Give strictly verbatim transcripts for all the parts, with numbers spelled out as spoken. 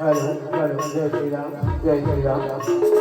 Hello, hello, जय श्री राम, जय श्री राम।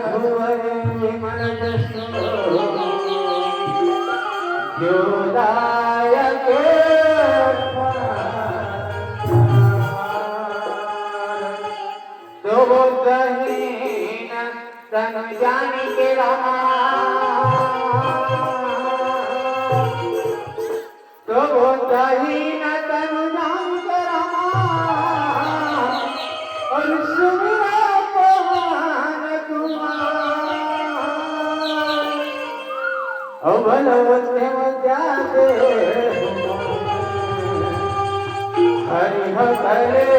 भुवर विमल जसु जो दायक दो दहीन तन जानी के रामा, तो वो दहीन तन जानी के रामा, और सुमिरा पवन कुमार। ओ बलवंत मजा दे हरि हो कले।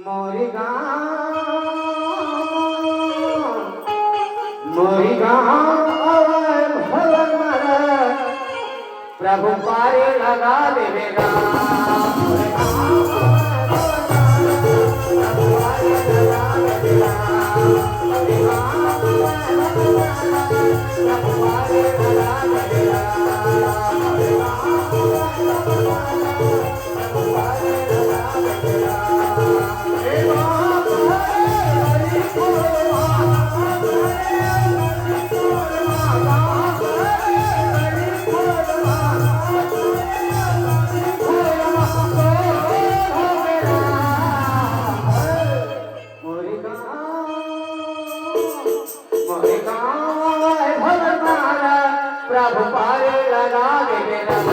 मोरी गाँव, मोरी गाँव अवय भवन मर, प्रभु पारे लगा देवे गा। मोरे गाँव, मोरे गाँव आए भवनारा, प्रभु पारे लगा दे बेरा।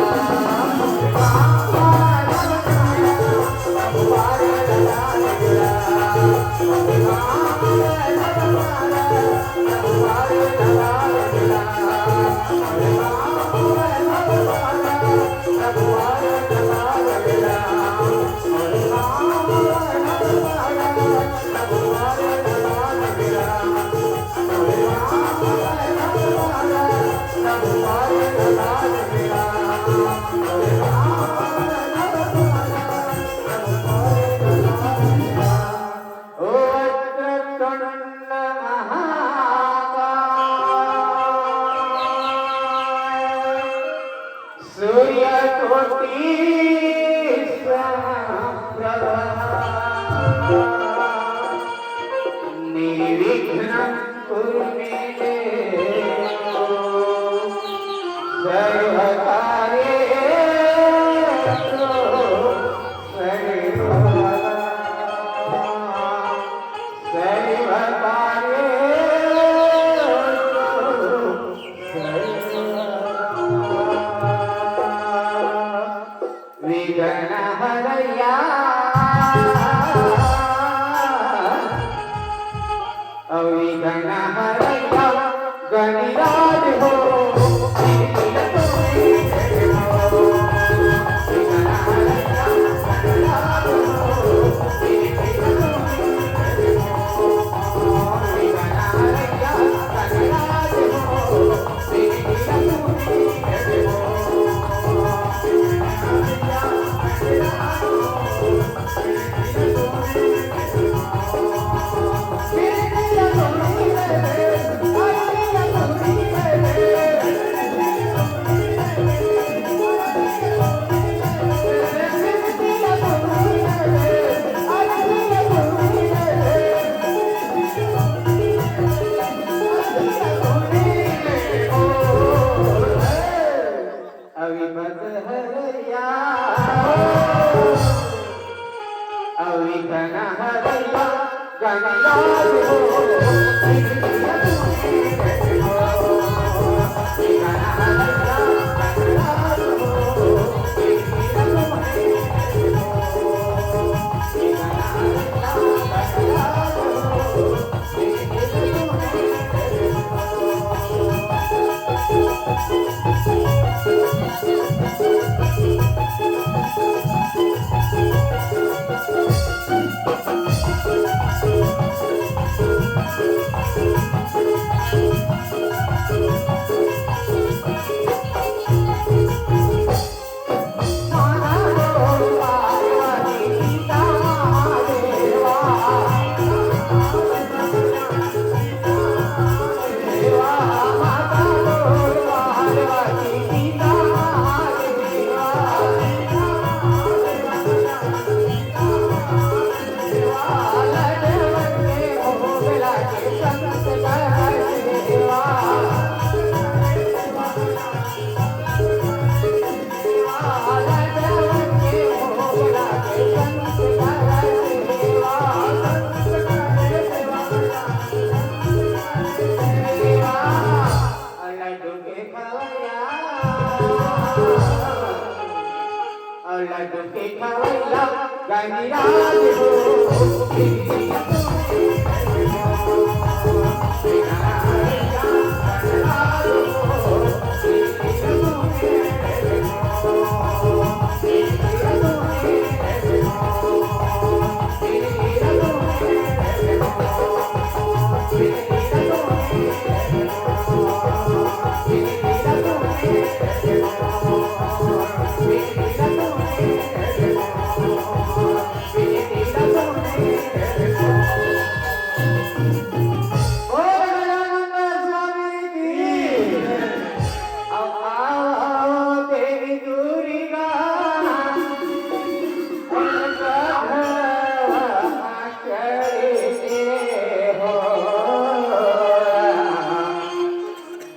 सूर्य कोटि समप्रभ निर्विघ्नं कुरु मे देव सर्वकार्येषु सर्वदा सर्वकार्येषु विघ्न हरैया अउ विघ्न हरैया गणराज हो। अभी मत हरैया, अभी तना हरैया, गंगा हो।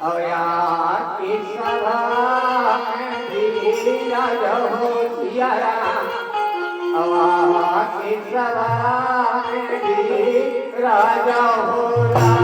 अउ या के सभा में बिराज हो सिया राम, अउ या के सभा में बिराज हो राम।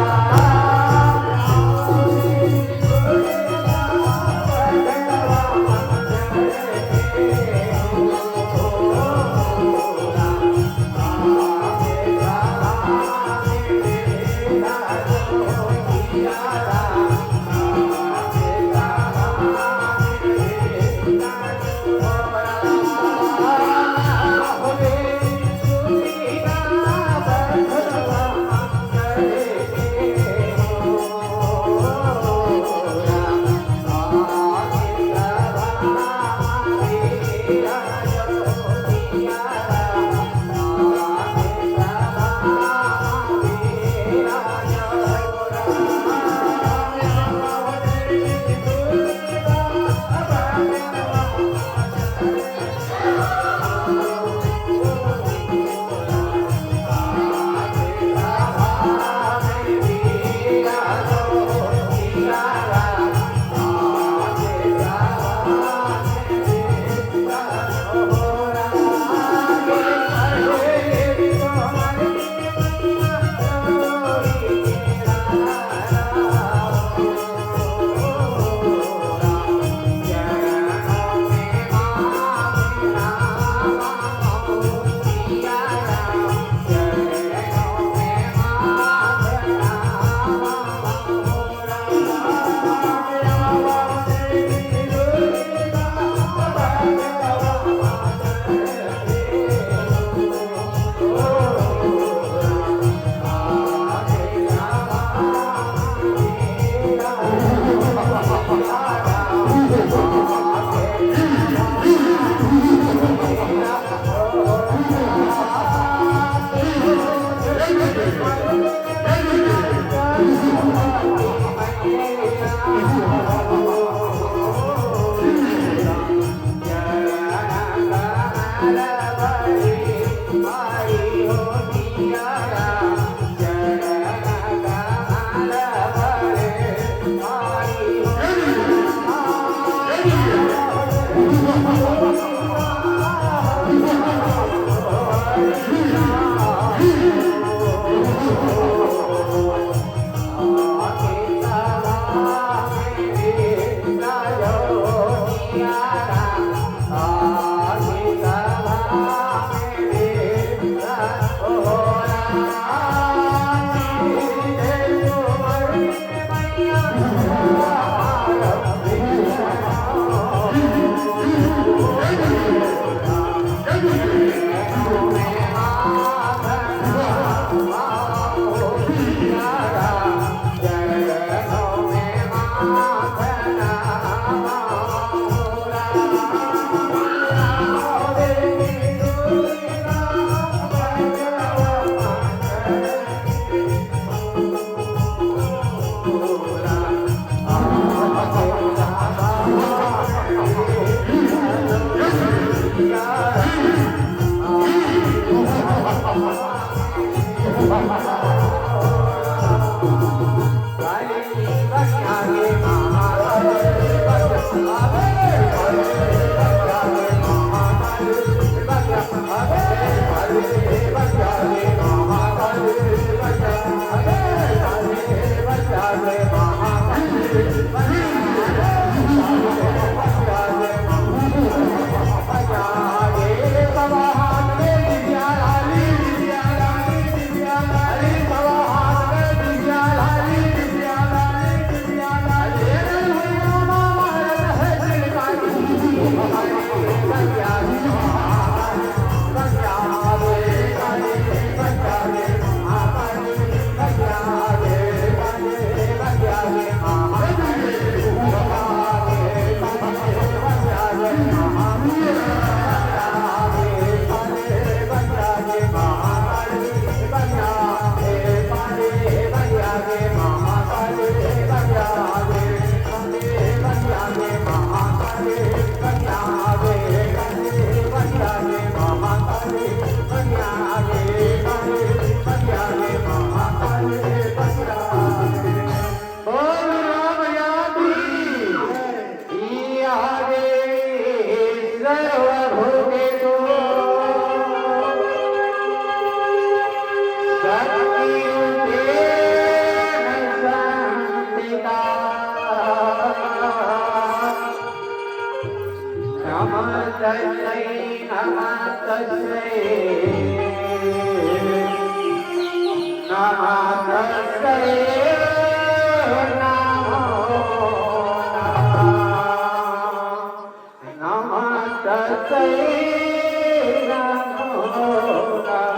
शक्ति रूपेण संस्थिता। नमः तस्मै, नमः तस्मै, नमः तस्मै, नमो नमः। नमः तस्मै नमो नमः।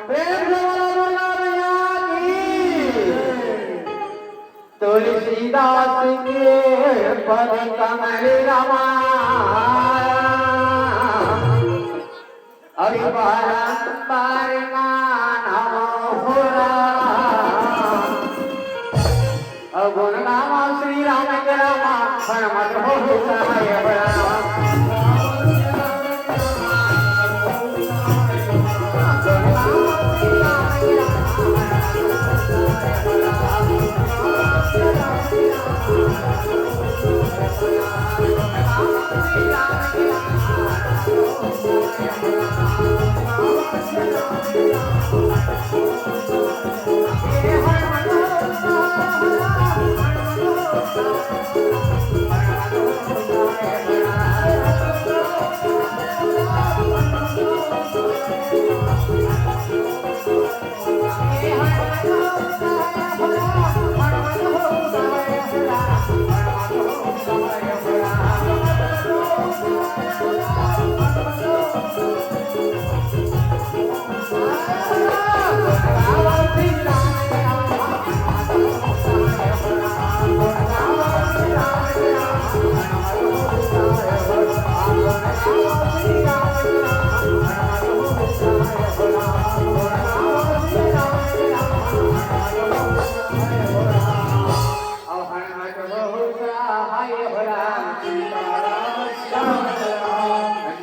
प्रेम से बोलो दुर्गा मैया की। तुलसीदास के पद कमल रमा, अरे बारंबार मानव हो राम। अउ गुण गावो श्री राम के रामा, हनुमत हो सहाय बड़ा।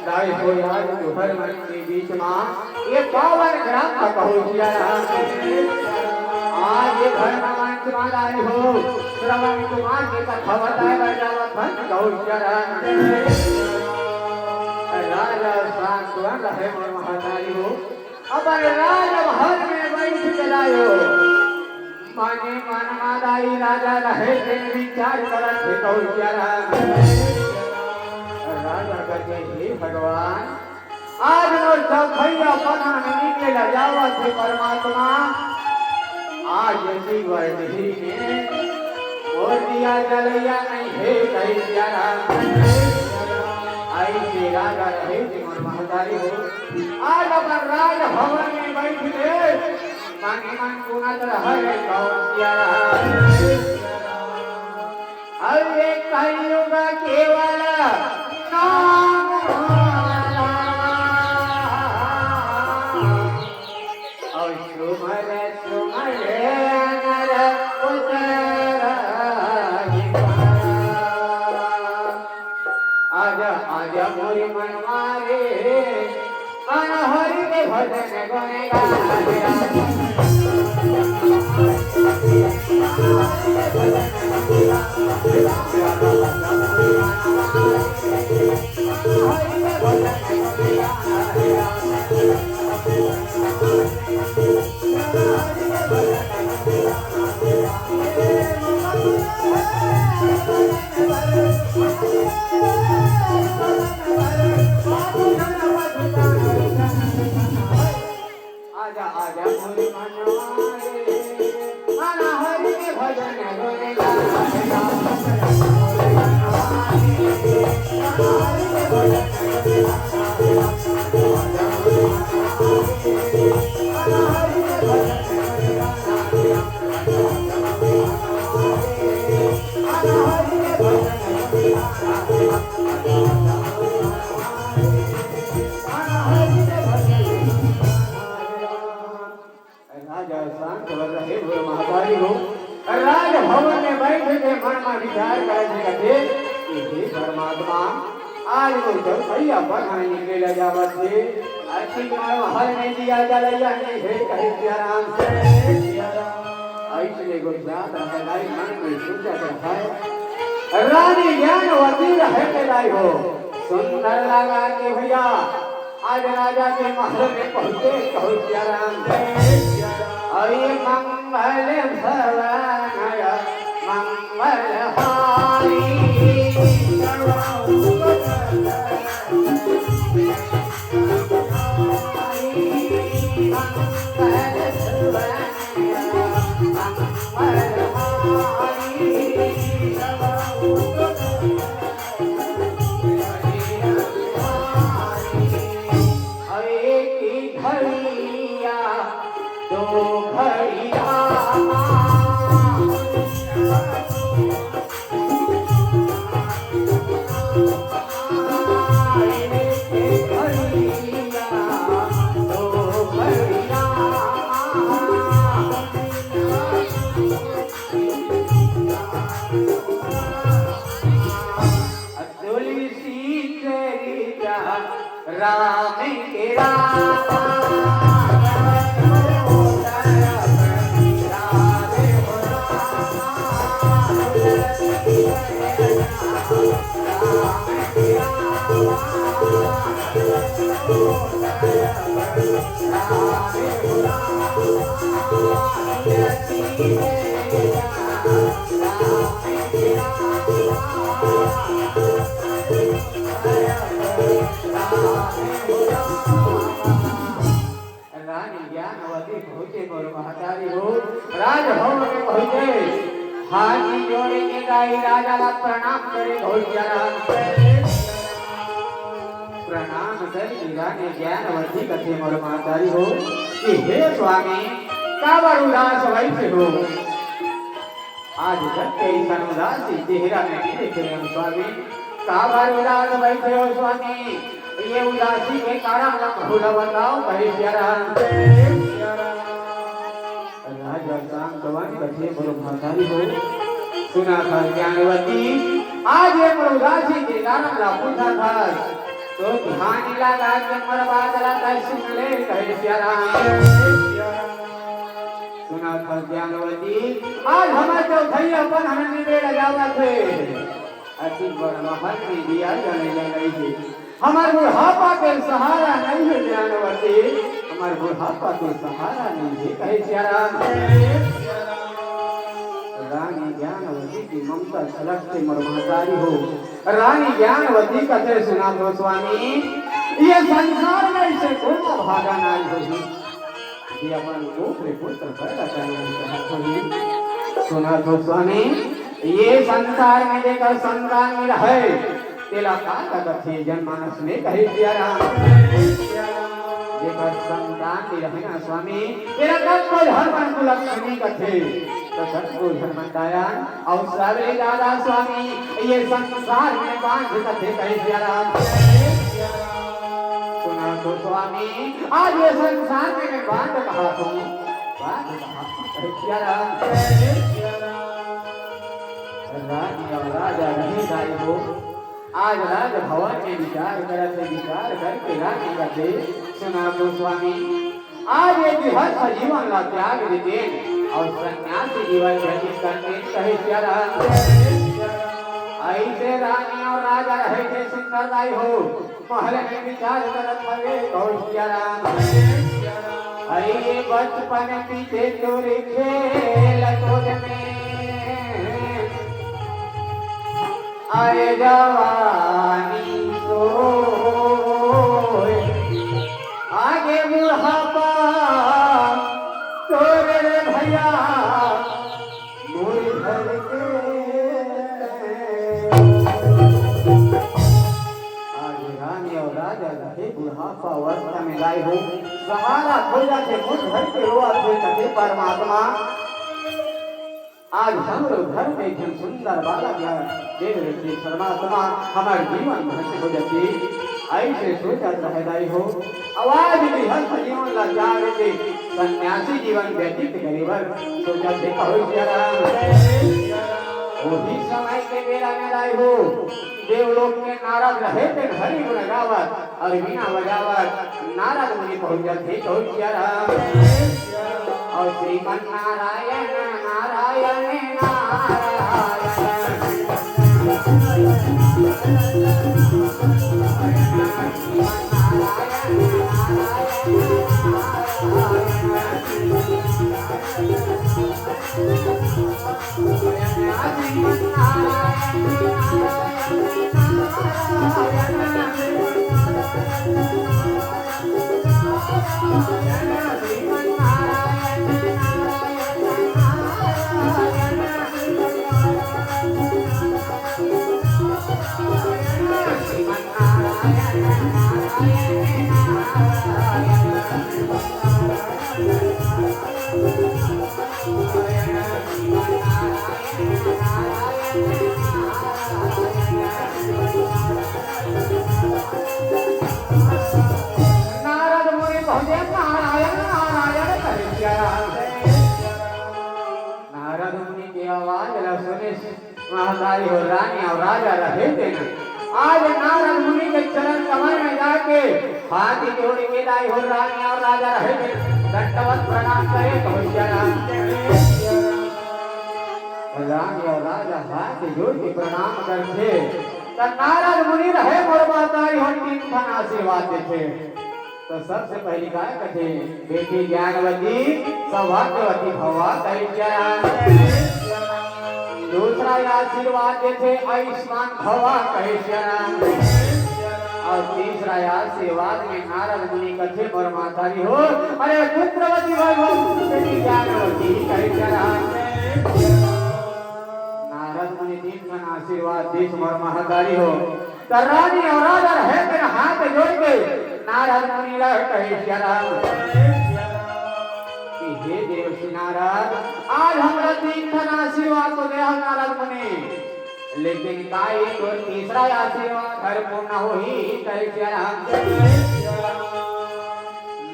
दाई हो यार, तुहर मन के बीच मा ये पावन ग्राम का पहुंचिया रहा। आज ये घर मा मंच मा लाई हो, श्रवण कुमार के कथा बताए बर जावत हन पहुंचिया रहा। राजा सांत्वन रहे मोर महतारी हो, अपन राजमहल में बैठ के लायो। मने मन मा दाई राजा रहे के विचार करत हे पहुंचिया रहा। राजा कहे, हे भगवान, आज मोर चौखैया पनहन नीचे ल जावत हे परमात्मा। आज ऐसी वर्दी में मोर दिया जलैया नहीं हे कहिया राम। ऐसे राजा रहे थे मोर महतारी हो। आज अपन राज भवन में बैठ ले, माने हरे कौशिया राम। अरे कलयुग केवल नाम और सुमर सुमर नर उतरहि पारा। आजा आजा मोरी मनवा रे, मन हरि के भजन गुण गावे। आजा आजा मोरे मनवा रे, मन हरि के भजन गुण गावे। राजा शांत बर रहे हुए महतारी हो, राजभवन में बैठ के मन में विचार करे से कथे कि हे परमात्मा, आज वो चौथैया पठानी के ले जावत हे, अच्छी महल में दिया जलैया नहीं है, कहे सिया राम से। अइसने गुजरात रहलाई मन में सोचत रहय। रानी ज्ञानवती रहे के लाई हो। सुंदर लगा के भैया, आज राजा के महल में पहुंचे, कहू सिया राम। अरे मंगल भवन मंगल हारी। अरे की घड़िया दो घड़िया तुलसी चरित राम के राम। रानी ज्ञानवती पहुंचे मोर महतारी हो, राजभवन में पहुंचे। हाथ जोड़ के दाई राजा ला प्रणाम करे, बहुत जरा प्रणाम करे। रानी ज्ञानवती कथे मोर महतारी हो कि हे स्वामी, काबर उदास वैसे हो? आज जग के ऐसन उदासी चेहरा में नहीं देखे हम स्वामी। काबर उदास बैठे हो स्वामी? ये उदासी के कारण ला भूला बताओ, कहे सिया राम। राजा शांत वन कथे मोर महतारी हो। सुना था ज्ञानवती, आज ये मोर उदासी के कारण ला पूछा था, तो ध्यान लगा के मोर बात ला तय सुन ले, कहे सिया राम। सुना था ज्ञानवती, आज हमर चौथैया पठानी के ले जावत हे। अति बड़ महल में दिया जलैया नहीं है। हमर बुढ़ापा के सहारा नहीं है ज्ञानवती, हमर बुढ़ापा के सहारा नहीं है, कहे सिया राम। रानी ज्ञानवती की ममता छलकथे मोर महतारी हो। रानी ज्ञानवती कथे सुना तो स्वामी, ये संसार में ऐसे कोन भागा नारी होही। ये अपन पुत्र पुत्र पैदा करना चाहत होही। सुना तो स्वामी, ये संसार में जेकर संतान नहीं रहे, तेला का कथे जनमानस में, कहे सिया राम। जेकर संतान नइ रहे ना स्वामी, तेला कतको झन मन कुलक्षणी कथे, त कतको झन मन डायन अउ सबले जादा स्वामी, ये संसार में बांझ कथे कहे सिया राम। सुना तो स्वामी, आज ये संसार में मैं बांझ कहाथों, बांझ कहाथों कहे सिया राम। रानी अउ राजा रहे दाई हो, आज राजभवन में विचार करत हे, विचार करके रानी कथे, सुना तो स्वामी, आज ये गृहस्थ जीवन ला त्याग देतेन अउ सन्यासी जीवन व्यतीत करतेन कहे सिया राम। अइसे रानी अउ राजा रहे थे सुंदर दाई हो, महल में विचार करत हवे कहे सिया राम। अरे ये बचपन बीते तोरे खेल कूद में, आए जवानी सोए, आगे बुढ़ापा तोरे रे भैया, मुरझर के। आज रानी अउ राजा रहे बुढ़ापा अवस्था में दाई हो, सहारा खो जाथे, मुरझर के रोवत हे कथे परमात्मा। आज हमरो घर में एक ठन सुंदर बालक ला दे देते परमात्मा, हमर जीवन धन्य हो जाती। अइसे सोचत रहे दाई हो, अउ आज गृहस्थ जीवन ला त्याग के सन्यासी जीवन व्यतीत करे बर सोचत हे कहो सिया राम। ओही समय के बेरा में दाई हो, देवलोक में नारद रहे तेन हरि गुण गावत अउ वीणा बजावत नारद मुनि पहुंचत हे कहो सिया राम। अउ श्रीमन नारायण नारायण नारायण। नारद मुनि पहुंचे नारायण नारायण कहे सिया राम। नारद मुनि के आवाज ला सुने महतारी हो रानी अउ राजा रहे तेन। आज नारद मुनि के चरण कमल में जाके हाथ जोड़ के दाई हो रानी अउ राजा रहे तेन दंडवत प्रणाम करे कहो सिया राम। रानी अउ राजा हाथ जोड़ के प्रणाम करथे, त नारद मुनि रहे मोर महतारी हो तीन ठन आशीर्वाद देथे। त सबसे पहिली काय कथे, बेटी ज्ञानवती सौभाग्यवती भवा कहे सिया राम। दूसरा आशीर्वाद देथे आयुष्मान भवा कहे सिया राम। अउ तीसरा आशीर्वाद में नारद मुनि कथे मोर महतारी हो, अरे पुत्रवती भवा बेटी ज्ञानवती कहे सिया राम। नारद मुनि तीन ठन आशीर्वाद दीस मोर महतारी हो। त रानी अउ राजा रहे तेन हाथ जोड़ के नारद मुनि ला कहे सिया राम कि हे देवर्षि नारद, आज हमला तीन ठन आशीर्वाद तो दे हस नारद मुनि, लेकिन का ये तोर तीसरा आशीर्वाद हर पूर्ण होही कहे सिया राम।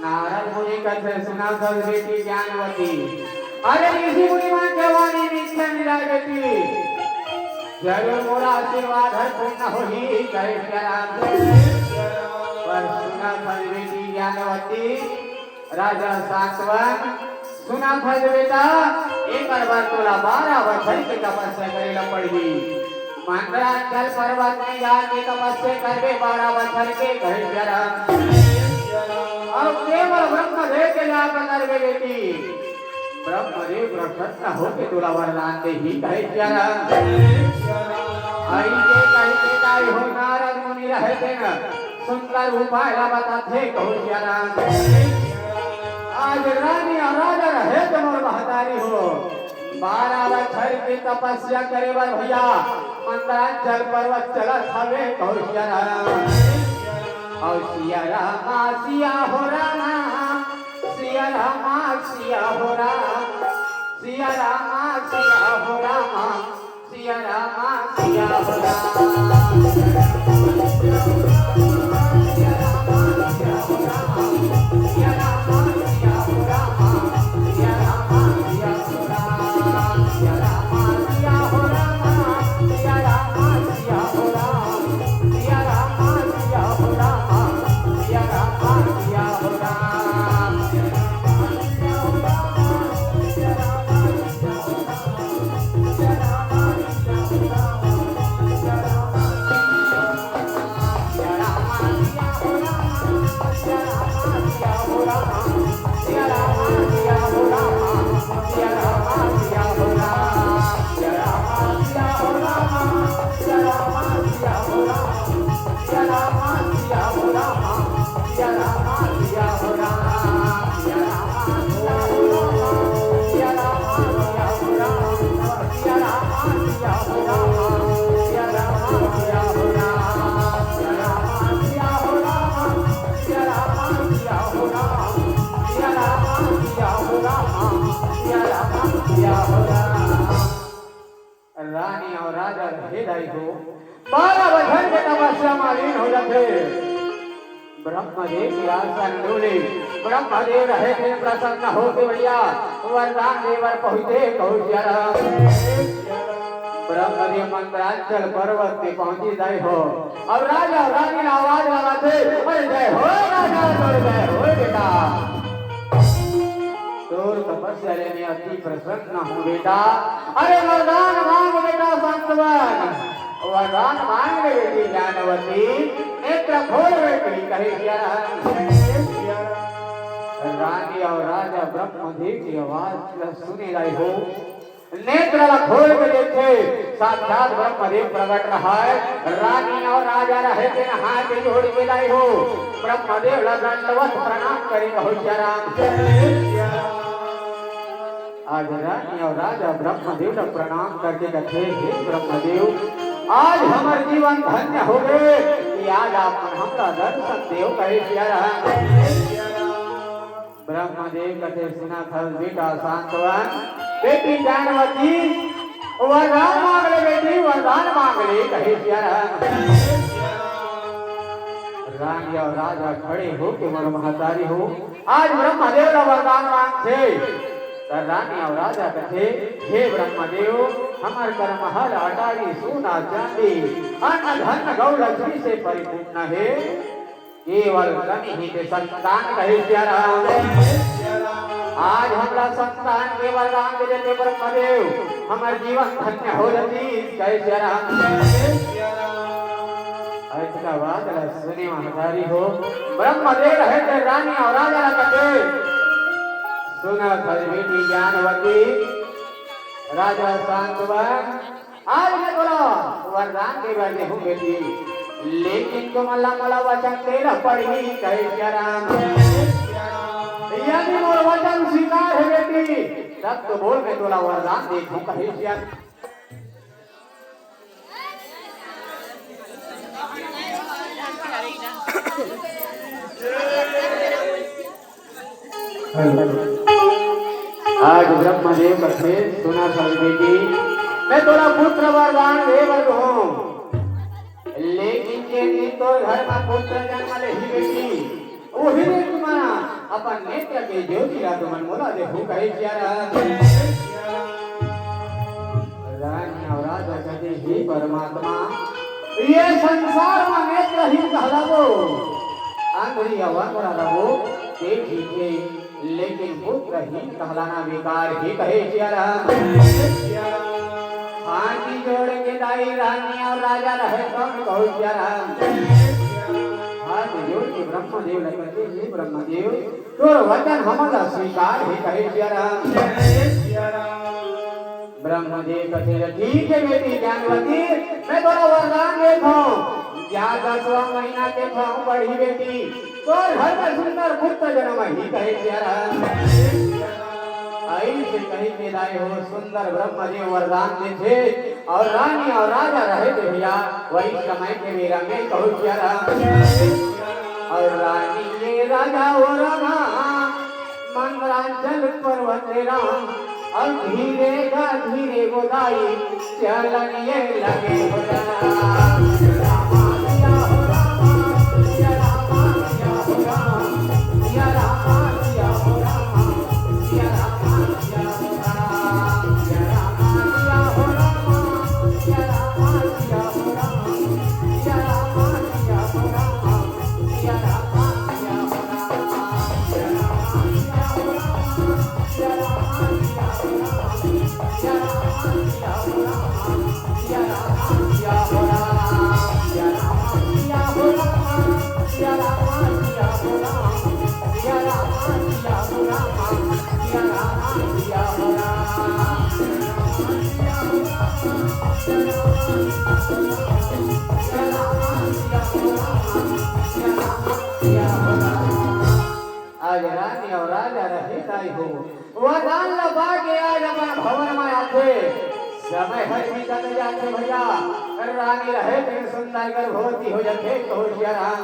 नारद मुनि कथे सुना सब बेटी ज्ञानवती, अरे ऋषि मुनि मन के वाणी मिथ्या नइ जाय बेटी, जरूर मोर आशीर्वाद हर पूर्ण होही कहे सिया राम। पर सुना फल बेटी ज्ञानवती, राजा सांत्वन, सुना फल बेटा, एक बार तोला बारह बछर के तपस्या करे ला पड़ही। मंदराचल पर्वत में जाके तपस्या करबे बारह बछर के कहे सिया राम। अउ केवल ब्रह्मदेव के जाप करबे बेटी। ब्रह्मदेव प्रसन्न होके तोला वरदान देही कहे सिया राम। अइसे कहिके दाई हो नारद मुनि रहे तेन सुंदर उपाय ला बताथे कहो सिया राम। आज रानी अउ राजा रहे तेन मोर महतारी हो। बारह बछर के तपस्या करे बर भैया मंदराचल पर्वत चलत हवे कहो सिया राम। और सिया रामा सिया हो रामा, सिया रामा सिया हो रामा, सिया रामा सिया हो रामा, सिया रामा सिया हो रामा। रानी और राजा रहे दाई हो, बारह बछर के तपस्या म लीन हो जाथे। ब्रह्मदेव के आसन डोले, ब्रह्मदेव रहे थे प्रसन्न होके भैया, वरदान दे बर पहुंचे कहू सिया राम। ब्रह्मदेव मंदराचल पर्वत पे पहुंची दाई हो, और राजा और रानी ला आवाज लगाथे, "अरे जय हो राजा, तोर जय हो बेटा। तोर तपस्या ले मैं अति प्रसन्न हूँ बेटा। अरे वरदान मांग बेटा सांतवन, वरदान मांग ले बेटी ज्ञानवती, नेत्र खोल बेटी," कहे सिया राम। रानी और राजा ब्रह्मदेव के आवाज ला सुने दाई हो, नेत्र ला खोल के देखे, साक्षात ब्रह्मदेव प्रकट रहे। रानी और राजा रहे तेन हाथ जोड़ के दाई हो, ब्रह्मदेव ला दंडवत प्रणाम करे कहू सिया राम। आज रानी और राजा ब्रह्मदेव ला प्रणाम करके कथे, "हे ब्रह्मदेव, आज हमर जीवन धन्य हो गए कि आज आप मन हमला दर्शन देव," कहे सिया राम। ब्रह्मदेव कथे, "सुनत हस बेटा सांतवन, बेटी ज्ञानवती, वरदान मांग ले बेटी, वरदान मांग ले," कहे सिया राम। रानी और राजा खड़े होके बोले, "महतारी हो, आज ब्रह्मदेव ला वरदान मांगथे।" त रानी और राजा कथे, "हे ब्रह्मदेव, हमर कर महल अटारी सोना चांदी, अन्न धन गौ लक्ष्मी से परिपूर्ण हे।" केवल कमी ही ते संतान कहे सिया राम। आज हमला संतान के वरदान दे देते ब्रह्मदेव, हमर जीवन धन्य हो जाती कहे सिया राम। अतका बात ला सुने महतारी हो, ब्रह्मदेव रहे ते रानी और राजा ला कथे, "सुनत हस बेटी ज्ञानवती, राजा सांतवन, आज मैं तोला वरदान दे बर देहूं बेटी, लेकिन तुमन ला मोला वचन देना पड़ही," कहे सिया राम। "यदि मोर वचन स्वीकार हे बेटी, तब तो बोल मैं तोला वरदान देहूं," कहे सिया। आज ब्रह्मदेव कथे, "सुनत हस बेटी, मैं तोला पुत्र वरदान दे बर हूं, लेकिन जेन दिन तोर घर म पुत्र जन्म लेही बेटी, उही दिन तुमन अपन नेत्र के ज्योति ला तुमन मोला देहू," कहे सिया राम। रानी और राजा कथे, "हे परमात्मा, ये संसार म नेत्रहीन कहलाबो, अंधरी अवंगरा रहो, ते ठीक हे, लेकिन पुत्रहीन कहलाना बेकार हे," कहे सिया राम। हाथ जोड़ के दाई रानी और राजा रहे कौन कहू सिया राम। हाथ जोड़ के ब्रह्मदेव ला कथे, "हे ब्रह्मदेव, तोर वचन हमन ला स्वीकार हे," कहे सिया राम। ब्रह्मदेव कथे, "ठीक हे बेटी ज्ञानवती, मैं तोला वरदान देत हूँ, जा दसवां महीना के भाव बढ़ी बेटी, तोर घर में सुंदर पुत्र जन्म ही," कहे सिया राम। ऐसे कही के दाई हो सुंदर ब्रह्मदेव वरदान देथे और रानी और राजा रहे थे भैया, वही समय के बेरा में कहू सिया राम। अउ रानी ये राजा हो रामा, मंदराचल पर्वत राम, अउ धीरे गा धीरे गोदाई, चलन ये लगे हो राम। आज रानी अउ राजा रहे दाई हो, वरदान ल पाके आज अपन भवन म आथे। समय हर बीतत जाथे भैया, रानी रहे तेन सुंदर गर्भवती हो जाथे, कहो सिया राम।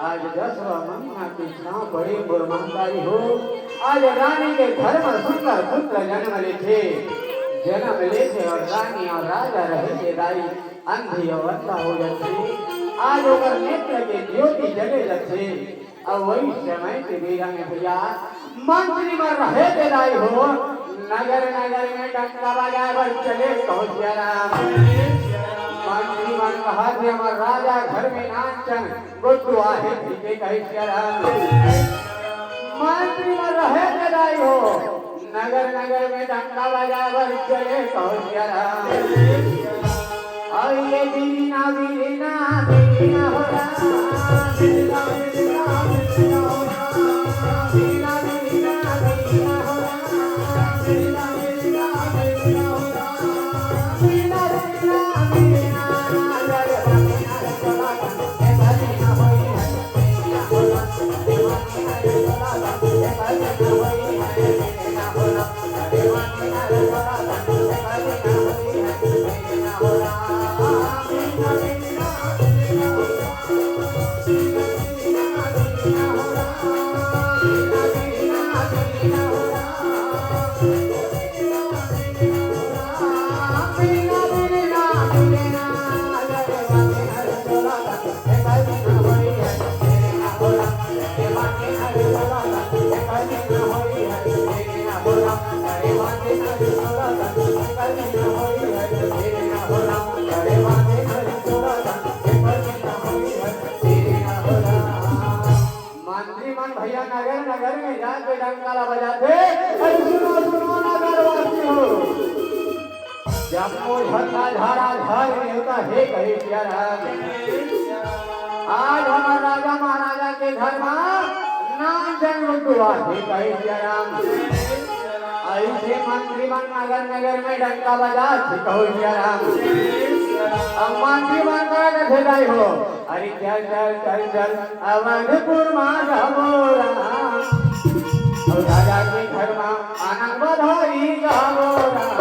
आज दसवां महीना के छांव पड़े मोर महतारी हो, आज रानी के घर म सुंदर पुत्र जन्म लेथे, जन्म लेथे अउ रानी अउ राजा रहे के दाई अंधी अउ अंधा हो जाथे। आज ओकर नेत्र के ज्योति जले जाथे। अउ वही समय के बेरा में भैया मंत्री मन रहे के दाई हो, नगर नगर में डंका बजाए बर चले कहो सिया राम। मंत्री मन कहत हे हमर राजा घर में नानचन गुड्डू आहे, ठीक हे कहे सिया राम। मंत्री मन रहे के दाई हो, नगर नगर में डंका बजाए बर चले कहो सिया राम। अउ ये बीना बीना बीना हो राम, बीना बीना बीना हो राम, बीना बीना बीना हो राम, बीना बीना बीना हो राम, बीना बीना बीना। मंत्री मन भैया नगर नगर में जाके डंका ला बजाथे। अरे सुनो, सुनो नगरवासी हो, जम्मो झंडा झारा झार नेवता हे कहे सिया राम। आज हमर राजा महाराजा के घर मा नानचन गुड्डू आथे कहे सिया राम। अइसे मंत्री मन नगर नगर में डंका बजाथे कहो सिया राम। अब मंत्री मन का कथे दाई हो, अरे चल चल चल चल अवधपुर मा जाबो राम। अउ राजा के घर मा आनंद बधाई गाबो राम।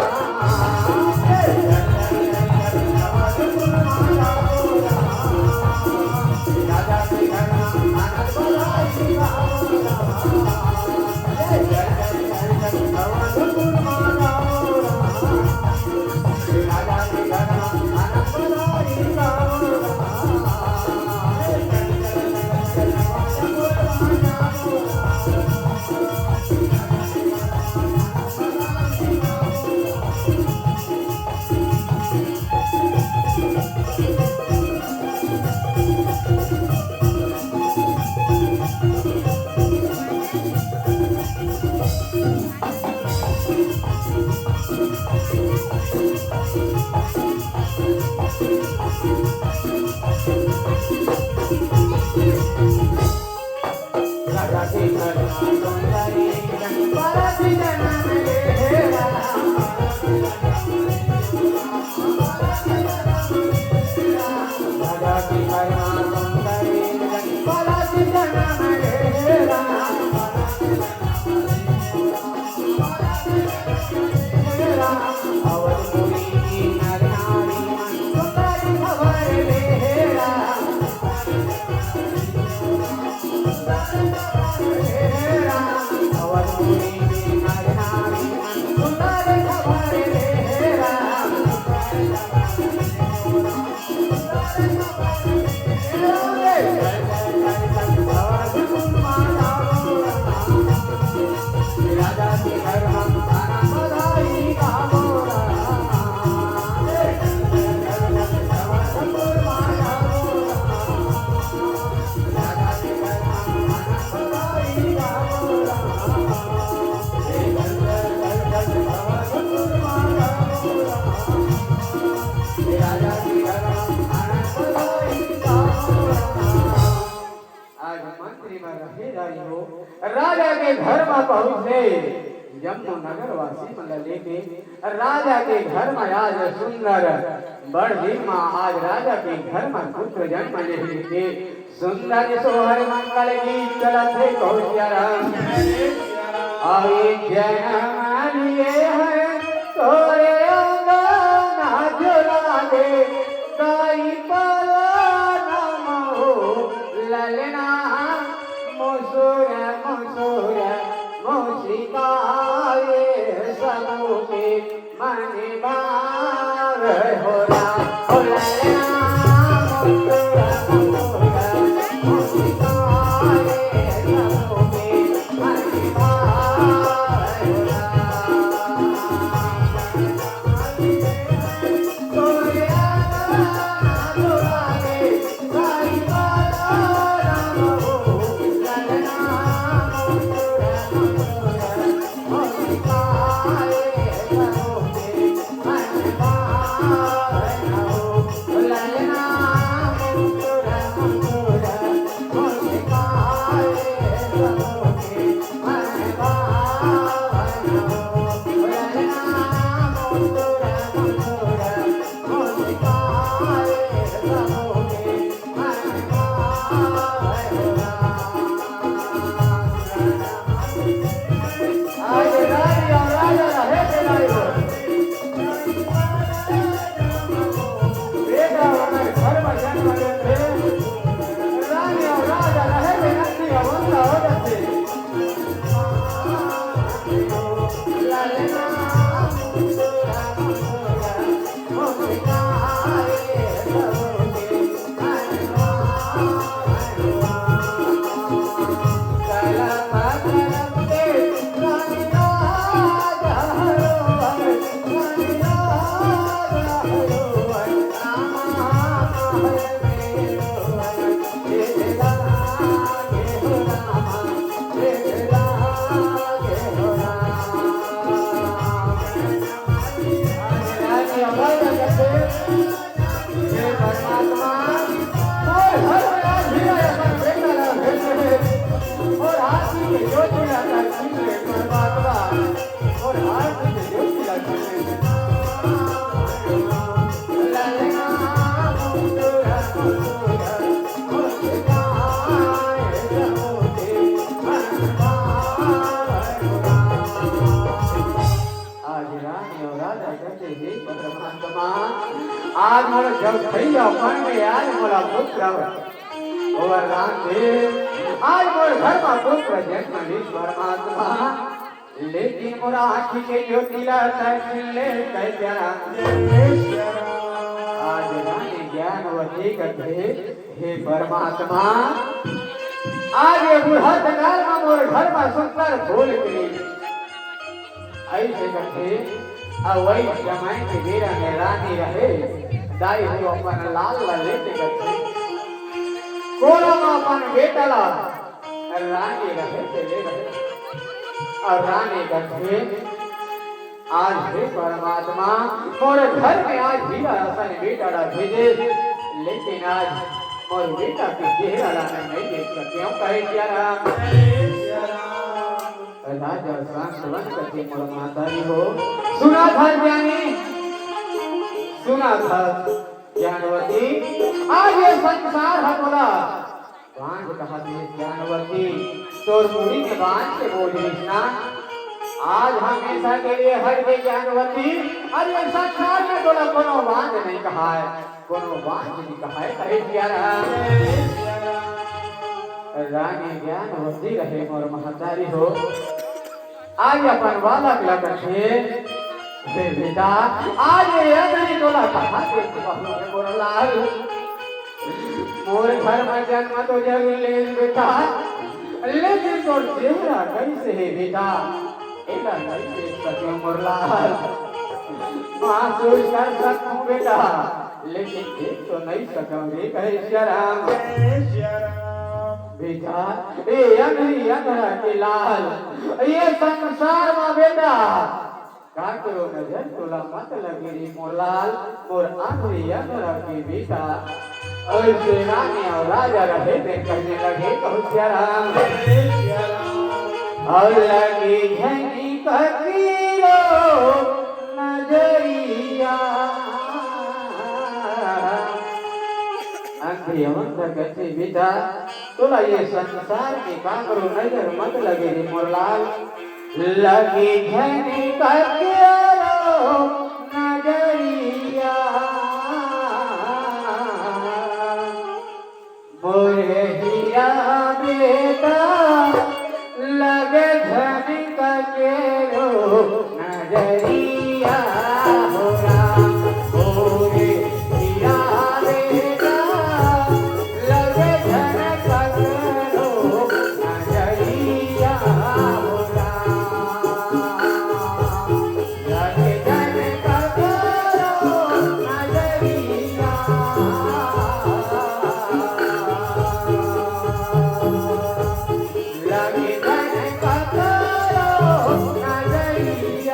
आज मंत्री मन रहे रानी हो, राजा के घर म पहुंचे, जम्मो नगर वासी मन ल लेके राजा के घर म आज सुंदर बड़ दिन म आज राजा के घर म पुत्र जन्म लेहे के सुंदर सोहर मंगल गीत चलत हे। कहू सिया राम। अभी जन्म लिए है तोरे अंगना झुला दे, गाई पालनम हो ललना। मुसुर मुसुर मुस्काए सबके मन भावे हो राम, हो ललना। मुसुर मुसुर मुस्काए सबके मन भावे हो राम। आज रानी अउ राजा रहे के नहीं हो। बेटा हमर घर म जन्म लेथे, रानी अउ राजा रहे के नहीं अवस्था हो जाथे। हे परमात्मा, मोर घर में आज हीरा अपन बेटा ला भेज दे। और आरती के ज्योति ला कर खींच ले परमात्मा, और आरती के ज्योति ला खींच ले। आज रानी अउ राजा कथे, हे परमात्मा, आज मोर जब भैया मन में आज मोला पुत्र वरदान दे, आज मोर घर म पुत्र जन्म लिस परमात्मा। लेकिन मोर आँखी के ज्योति ला तैं छीन ले, तैं प्यारा। आज रानी ज्ञानवती कथे, हे परमात्मा, आज ये बुढ़त काल म मोर घर म सुंदर फूल खिली। अइसे कथे, अउ वही समय के बेरा में रानी रहे, दाई हो अपन लाल ला लेके कथे, कोरा म अपन बेटा ला, रानी रहे ते ले रहे। अउ रानी कथे, आज हे परमात्मा, मोर घर में आज हीरा असन बेटा ला भेजे, लेकिन आज मोर बेटा के चेहरा ला मैं नहीं देख सकेंव, कहे सिया राम। राजा सांत्वन कथे मोर महतारी हो, सुना था ज्ञानी, सुना था ज्ञानवती, आज ये संसार ह तोला बांझ कहा दे ज्ञानवती, तोर मुड़ी में बांझ के बोझ रिहिस ना। आज हमेशा के लिए हट गे ज्ञानवती, अरे संसार में तोला कोनो बांझ नहीं कहाय, कोनो बांझ नहीं कहाय, कहे सिया राम। रानी ज्ञानवती रहे मोर महतारी हो। आज अपन बालक ला कथे, हे बेटा, आज ये अंजनी तोला कहाँ दे बहू हे मोर लाल। मोर घर में जन्म तो जरूर ले बेटा, लेकिन तोर चेहरा कैसे हे बेटा? एला नइ देख सकेंव मोर लाल। महसूस कर सकथंव बेटा, लेकिन देख तो नइ सकंव रे, कहे सिया राम। बेटा, ए अंधरी अंधरा के लाल, ए संसार म बेटा, काकरो नजर तोला मत लगे रे मोर लाल, मोर अंधरी अंधरा के बेटा। अउ रानी अउ राजा रहे तेन कहने लगे, कहूं सिया राम। अउ लगे झनी ककरो नजरिया। अंधरी अंधरा कथे बेटा, तोला ये संसार के काकरो नजर मत लगे रे मोर लाल। लगे झनी ककरो नजरिया। मोरे हिया बेटा, लगे झनी ककरो नजरिया हो राम। मोरे हिया बेटा, लगे झनी ककरो नजरिया हो राम। लगे झनी ककरो नजरिया। लगे झनी ककरो नजरिया।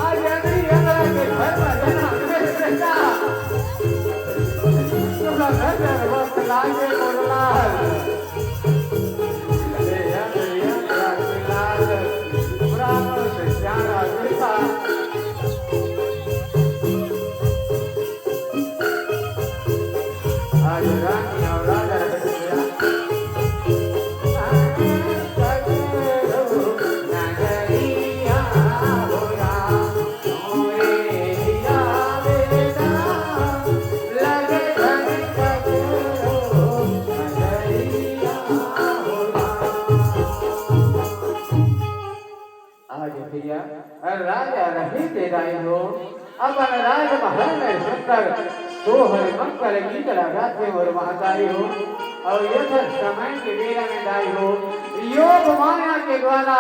आज अंधरी अंधरा के घर म जना हवे बेटा। तोला नजर मत लागे मोर लाल। ए अंधरी अंधरा के लाल, पुरानों से प्यारा बेटा। आज रानी अउ राजा रहे तेन आज भैया राजा रहे तेन दाई हो, अपन राजमहल में सुंदर सोहर मंगल गीत लगाथे मोर महतारी हो। अउ ये सब समय के बेरा में दाई हो, योग माया के द्वारा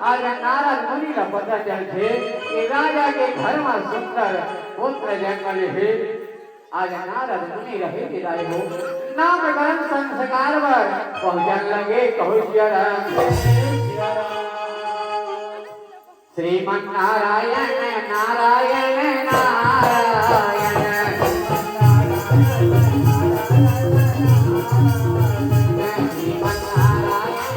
आज नारद मुनि ला पता चलथे कि राजा के घर में सुंदर पुत्र जन्म ले हे। आज नारद मुनि रहे तेन दाई हो, नामकरण संस्कार बर पहुंचन लगे, कहूं सिया राम। श्रीमन नारायण नारायण नारायण। श्रीमन नारायण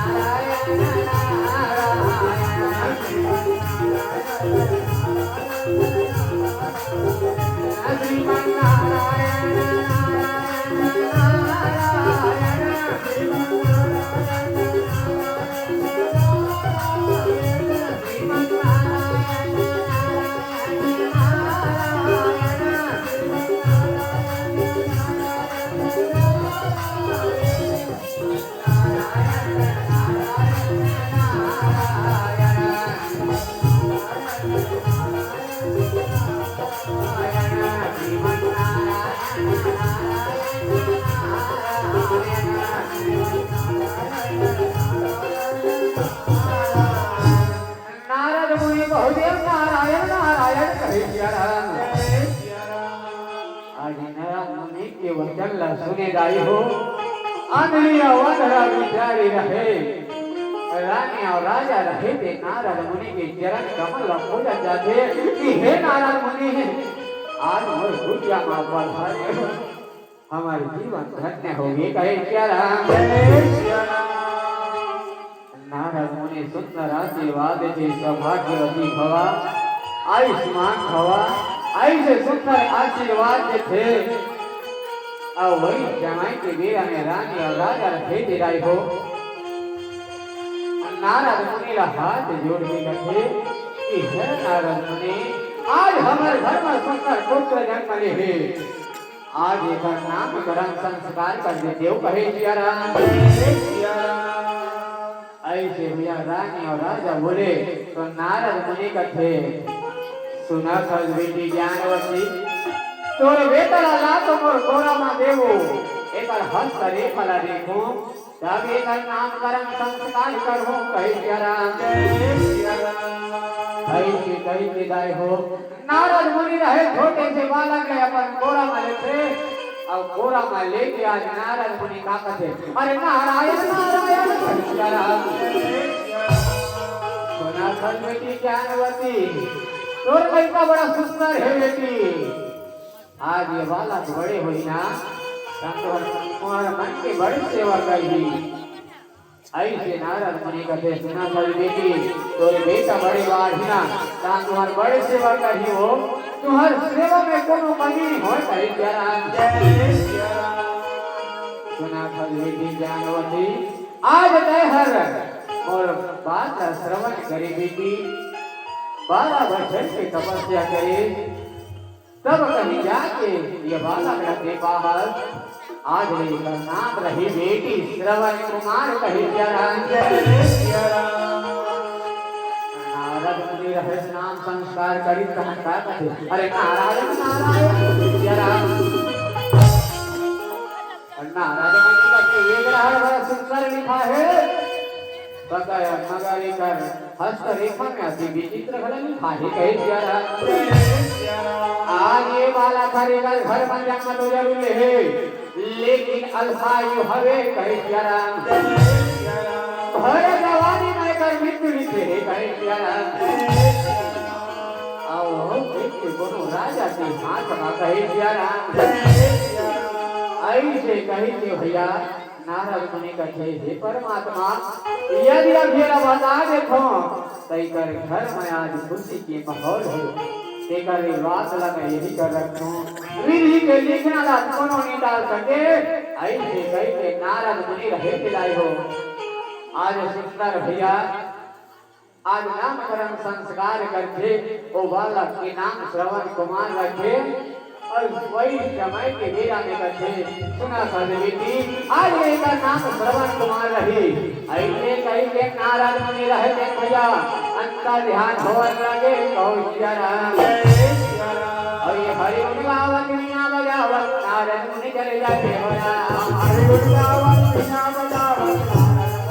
नारायण नारायण। नारद मुनि बहुदेव नारायण नारायण कहे सिया राम। आज नारद मुनि के वचन ला सुने दाई हो। अंधरी अउ अंधरा बिचारी रहे, रानी अउ राजा रहे तेन नारद मुनि के चरण कमल ला पूजत जाथे कि हे नारद मुनि, आज मोर कुटिया म पधारे हो। हमर जीवन धन्य होगे, कहे सिया राम। नारद मुनि सुंदर आशीर्वाद दे, सौभाग्यवती भवा, आयुष्मान भवा, अइसे सुंदर आशीर्वाद देथे। अउ वही जमाई के बेरा में रानी अउ राजा रहे जे दाई हो। नारद मुनि ला हाथ जोड़ के कथे कि हे नारद मुनि, आज हमर घर में सुंदर पुत्र जन्म ले हे, आज एकर नामकरण संस्कार कर देतेव कहे सिया राम। अइसे भैया रानी अउ राजा बोले तो नारद मुनि कथे, सुना फल बेटी ज्ञानवती, तोर बेटा ला ला तो मोर कोरा मा देवो, एकर हस्त रेखा ला देखो, तब एकर नामकरण संस्कार करहूँ कहे सिया राम। अइसे कहि के दाई हो नारद मुनि रहे छोटे से बालक ला अपन कोरा मा लेथे, अउ कोरा मा लेके आज नारद मुनि का कथे, अरे नारायण नारायण कहि सिया राम। सुना फल बेटी ज्ञानवती, तोर लइका बड़ा सुंदर हे बेटी, आज ये बालक बड़े होही ना, तब तोहर, तोहर मन के बड़ी सेवा करही। अइसे नारद मुनि कथे, सुना फल बेटी, तोर बेटा बड़े बाढ़ही ना, तब तोहर बड़े सेवा करही हो, तोहर सेवा में कोनो कमी नइ होय कहे सिया राम। सुना फल बेटी ज्ञानवती, आज तैं हर मोर बात ला श्रवण करे बेटी, बारह बछर के तपस्या करे, तब कहीं जाके ये बालक ला दे पावस। आज ले एकर नाम रही बेटी श्रवण कुमार कहे सिया राम। नारद मुनि रहे नाम संस्कार करी तहन का कथे, अरे नारायण नारायण सिया राम। नारद मुनि कथे एक रहर बड़ा सुंदर लिखा हे, मगर एकर हस्त रेखा में अति विचित्र घला लिखा हे कहे सिया राम। आज ये बालक हर एकर घर में जन्म तो जरूर ले हे, लेकिन अल्पायु हवे कहे सिया राम। भर जवानी में एकर मृत्यु लिखे हे कहे सिया राम। अउ मृत्यु कोनो राजा के हाथ मा कहे सिया राम। अइसे कहि के भैया नारद मुनि कथे, हे परमात्मा, यदि अभी एला बता देथों, त एकर घर में आज खुशी के माहौल हे, तेकर बात ला मैं यही कर रखथों। विधि के लिखना ला कोनो नइ टाल सके, अइसे कहि के नारद मुनि रहे बिदाई हो। आज सुंदर भैया आज नामकरण संस्कार करथे, ओ बालक के नाम श्रवण कुमार रखे, अउ वही समय के बेरा में कथे, सुना फल बेटी, आज एकर नाम श्रवण कुमार रही। अइसे कहि के नारद मुनि रहे भैया, अंतर ध्यान होवन लगे, कहू सिया राम। अउ ये हरि गुण गावत, वीणा बजावत, नारद मुनि चले जाथे हो राम। हरि गुण गावत, वीणा बजावत, नारद मुनि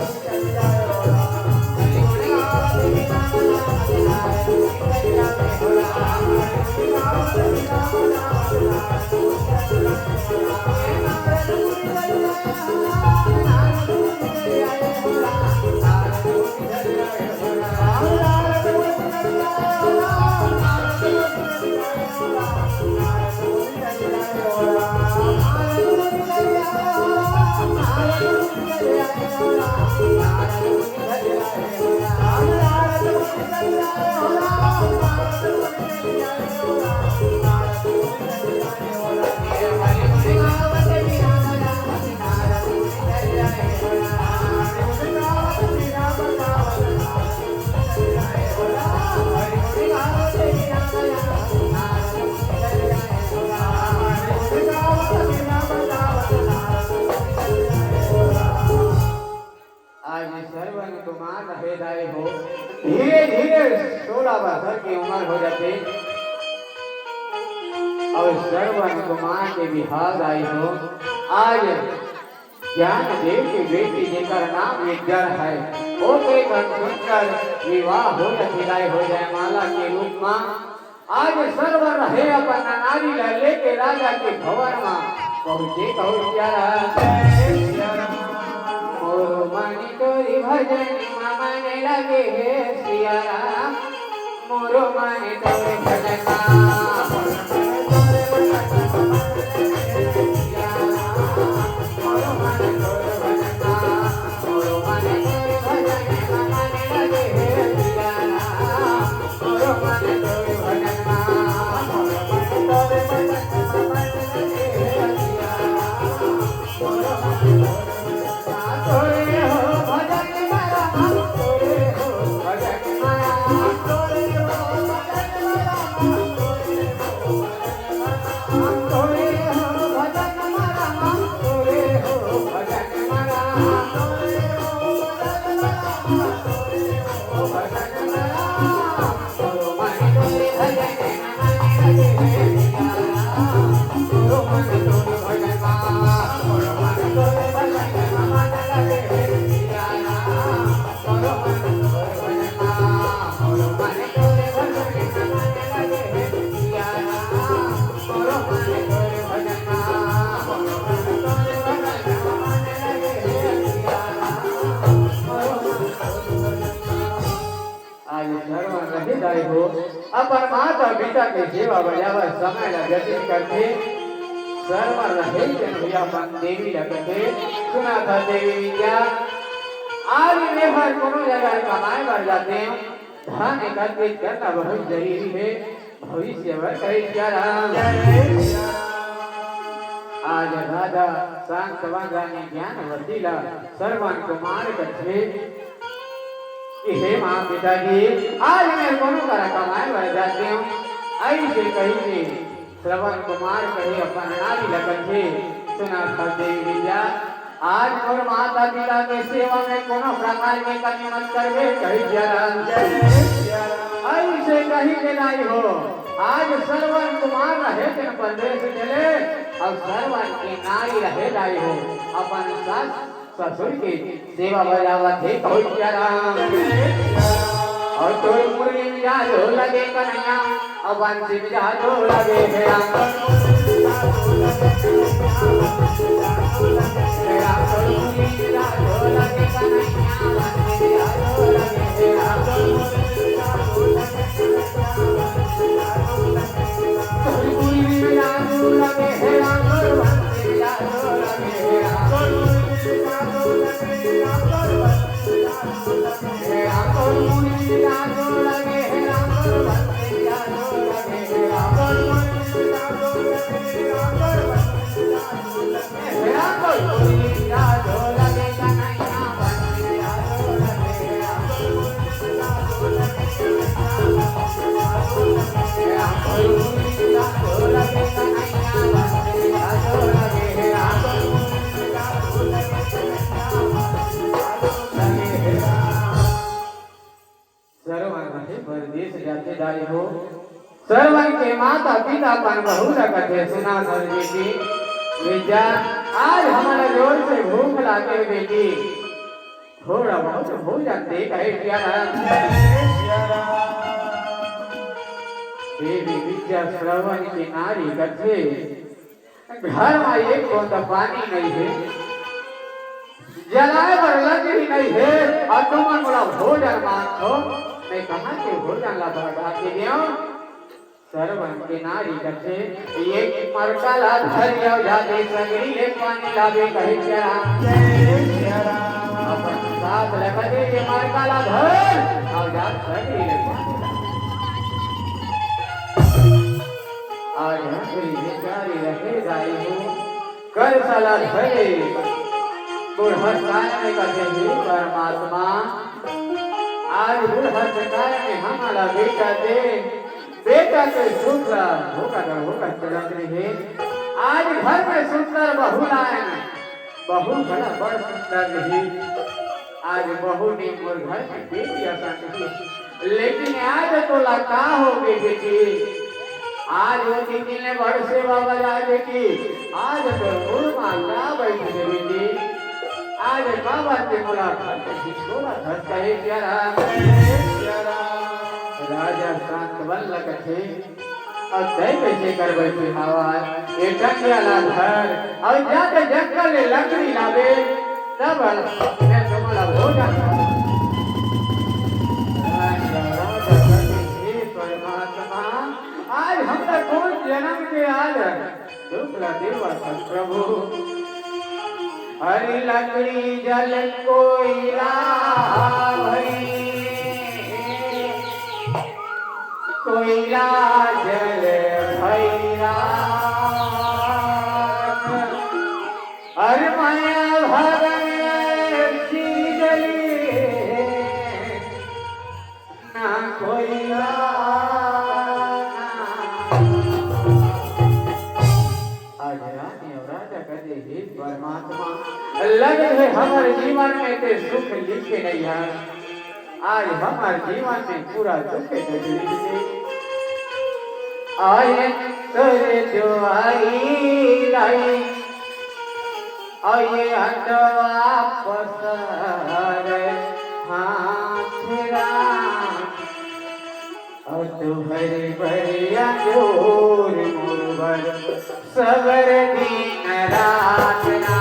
आज श्रवण कुमार रहे दाई हो, धीरे धीरे सोलह बछर के उमर हो जाथे। अउ श्रवण कुमार के बिहाव दाई हो, आज ज्ञान देव के बेटी जेकर नाम विद्या हे, ओके घर सुंदर विवाह हो जाथे दाई हो, जयमाला के रूप मा। आज सर्व रहे अपन नारी ला लेके राजा के भवन मा पहुंचे कहू सिया राम। मोरो मन तोरी भजन मा मन लगे हे सिया राम। मोरो मन तोरी भजन मा हो, अपन माता पिता के सेवा बजावत समय ला व्यतीत करथे। सरवन रहे जन भैया अपन देवी ला कथे, सुना था देवी विद्या, आज मैं हर कोनो जगह कमाए बर जाते हूँ, धन एकत्रित करना बहुत जरूरी है, भविष्य बर कहे सिया राम। आज राजा शांतवन रानी ज्ञानवती ला सरवन कुमार कथे कि हे माँ पिताजी, आज मैं कोनो करा कमाए बर जाते हूँ। ऐसे कही के श्रवण कुमार कहे अपन नारी ला कथे, सुना था देवी विद्या, आज मोर माता पिता के सेवा में कोनो प्रकार के कमी मत करबे, कही सिया राम। ऐसे कही के नाई हो, आज श्रवण कुमार रहे दिन परदेश चले, और श्रवण के नाई रहे दाई हो, अपन सास ससुर के सेवा बजावत हे, कहू सिया राम। और तोर मुरली मिजाज हो लगे कन्हैया, अब बंसी मिजाज हो लगे हे राम। सरवन रहे परदेस जाथे दाई हो। सरवन के माता पिता अपन बहू ला कथे, सुना सर बेटी, विद्या, आज हमला जोर से भूख लागे बेटी, थोड़ा बहुत भोजन दे, कहे सिया राम। देवी विद्या श्रवण के नारी कथे, घर मा एक बूंद पानी नहीं है, जलाए बर लकड़ी नहीं है, और तुमन मोला भोजन मांगथो, मैं कहाँ के भोजन ला बरबाद के देव? सरवन के नारी कथे, एक मरका ला धर जाओ, जाते सगरी ले पानी लावे, कहे सिया राम। अपन सास ला कथे, ये मरका ला धर, और जा सगरी ले पानी लावे। आज हंसरी बेचारी रहे दाई हो, कर साला धरे, बुढ़त काल में कथे हे परमात्मा, आज बुढ़त काल में हमला बेटा दे, बेटा के सुख ला भोगत भोगत चलत रहे। आज घर में सुंदर बहू लायन, बहू घला बड़ सुंदर रही। आज बहू ने मोर घर में बेटी असन रही। लेकिन आज तोला का हो गे बेटी? आज वो दीदी ने बड़ सेवा बजाए बेटी, आज तो मुड़ मा का बैठ गे बेटी? आज का बात के मोला घर में झिझकोरा धस कहे सिया राम। राजा शांतवन ला कथे, अब तय कैसे करबे तू हवा? ये टंगिया ला धर, और जाके जंगल ले लकड़ी लावे, तब मैं तुम्हारा भोजन करूं। राजा, राजा, हे परमात्मा, आज हमरा कोन जनम के आज दुख ला देवा था प्रभु। हरि लकड़ी जल कोइला भई, कोइला जल भैरा। अरे माया भगन सीजली ना कोइला ना। आज रानी और राजा कहे, हे परमात्मा, लगे हे हमर जीवन में ते सुख लिखे नहीं है। आज हमर जीवन में पूरा दुख के तकलीफ से आए तोरे दुआरी लाई, और ये हटवा पसर हाथ राम। और तुहरी बरिया जोर मुरबर सबर दिन रात ना।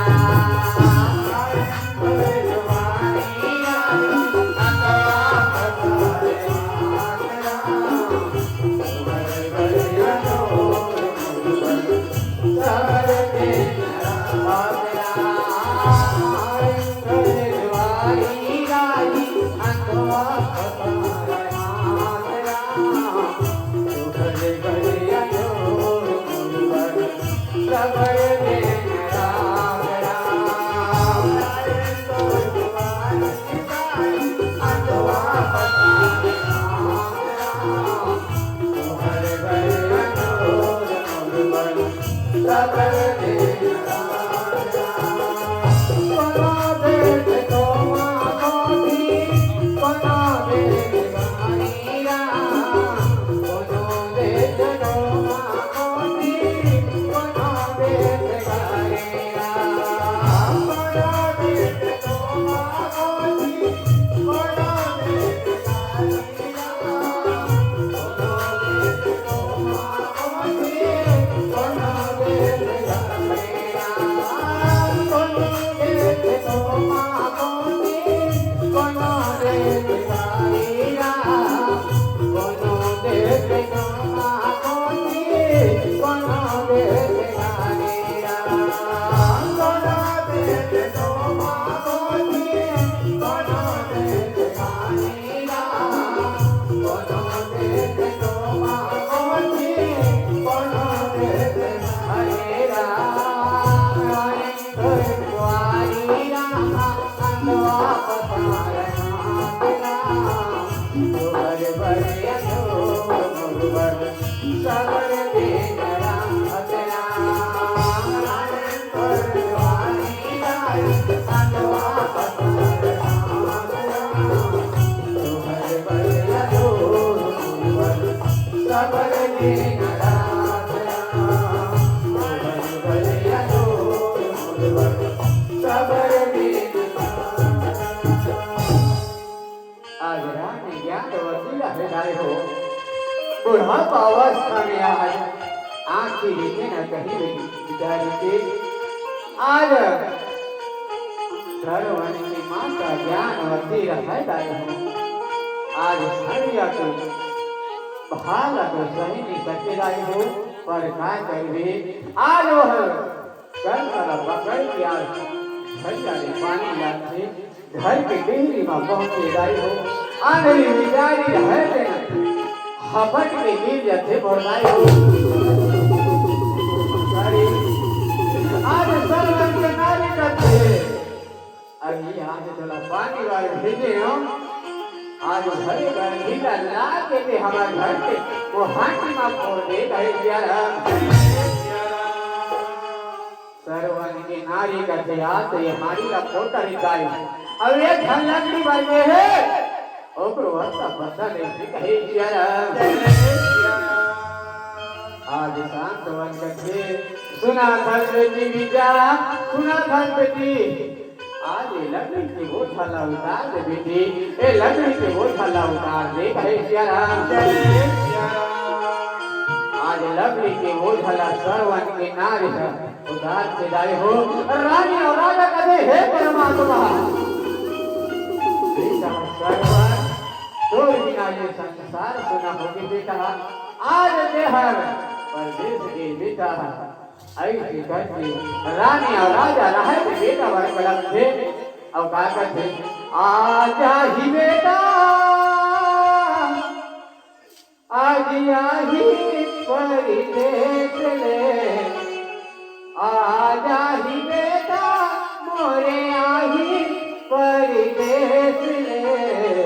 आज रानी ज्ञानवती रहे जाए हो, बुढ़ापा अवस्था में आज आँखी देखे न कहीं बिचारी के। आज श्रवण की माता ज्ञानवती रहे जाए हो, आज हरिया के भाला तो सही नहीं सके जाए हो, पर का करबे, आज वह कल साला पकड़ के आज भैया ने पानी लाथे, घर के डेहरी म पहुंचे जाई हो। आंधरी बिचारी है तेना, हपट के गिर जाथे बोलाई हो। अरे, आज सरवन के नारी करथे। अरे, आज तोला पानी वाले भेजे हो। आज भरे घर ढीला ला के ते हमारे घर के वो हांडी म फोड़ दे, कहे सिया राम। सरवन के नारी कथे, "आज ये हांडी ला फोड़ कर निकाल।" अब एक झन लकड़ी बर गे हे, ओकरो अत्ता पता नहीं कि कहे सिया राम। आज शांतवन कथे, "सुना धन बेटी बिटिया, सुना धन बेटी, आज ये लकड़ी के बोझा ला उतार दे बेटी, ए लकड़ी के बोझा ला उतार दे," कहे सिया राम। आज लकड़ी के बोझा ला सरवन के नारी ह उधार से लाए हो। रानी अउ राजा कथे, "हे परमात्मा, बेटा सरवन, तोर बिना ये संसार सुना होगे बेटा। आज ते हर परदेस गे बेटा।" अइसे करके रानी अउ राजा रहय ते बेटा बर कलपथे। अउ का कथे, "आ जाही बेटा, आज आही परदेस ले, आ जाही बेटा मोरे आही परदेस ले,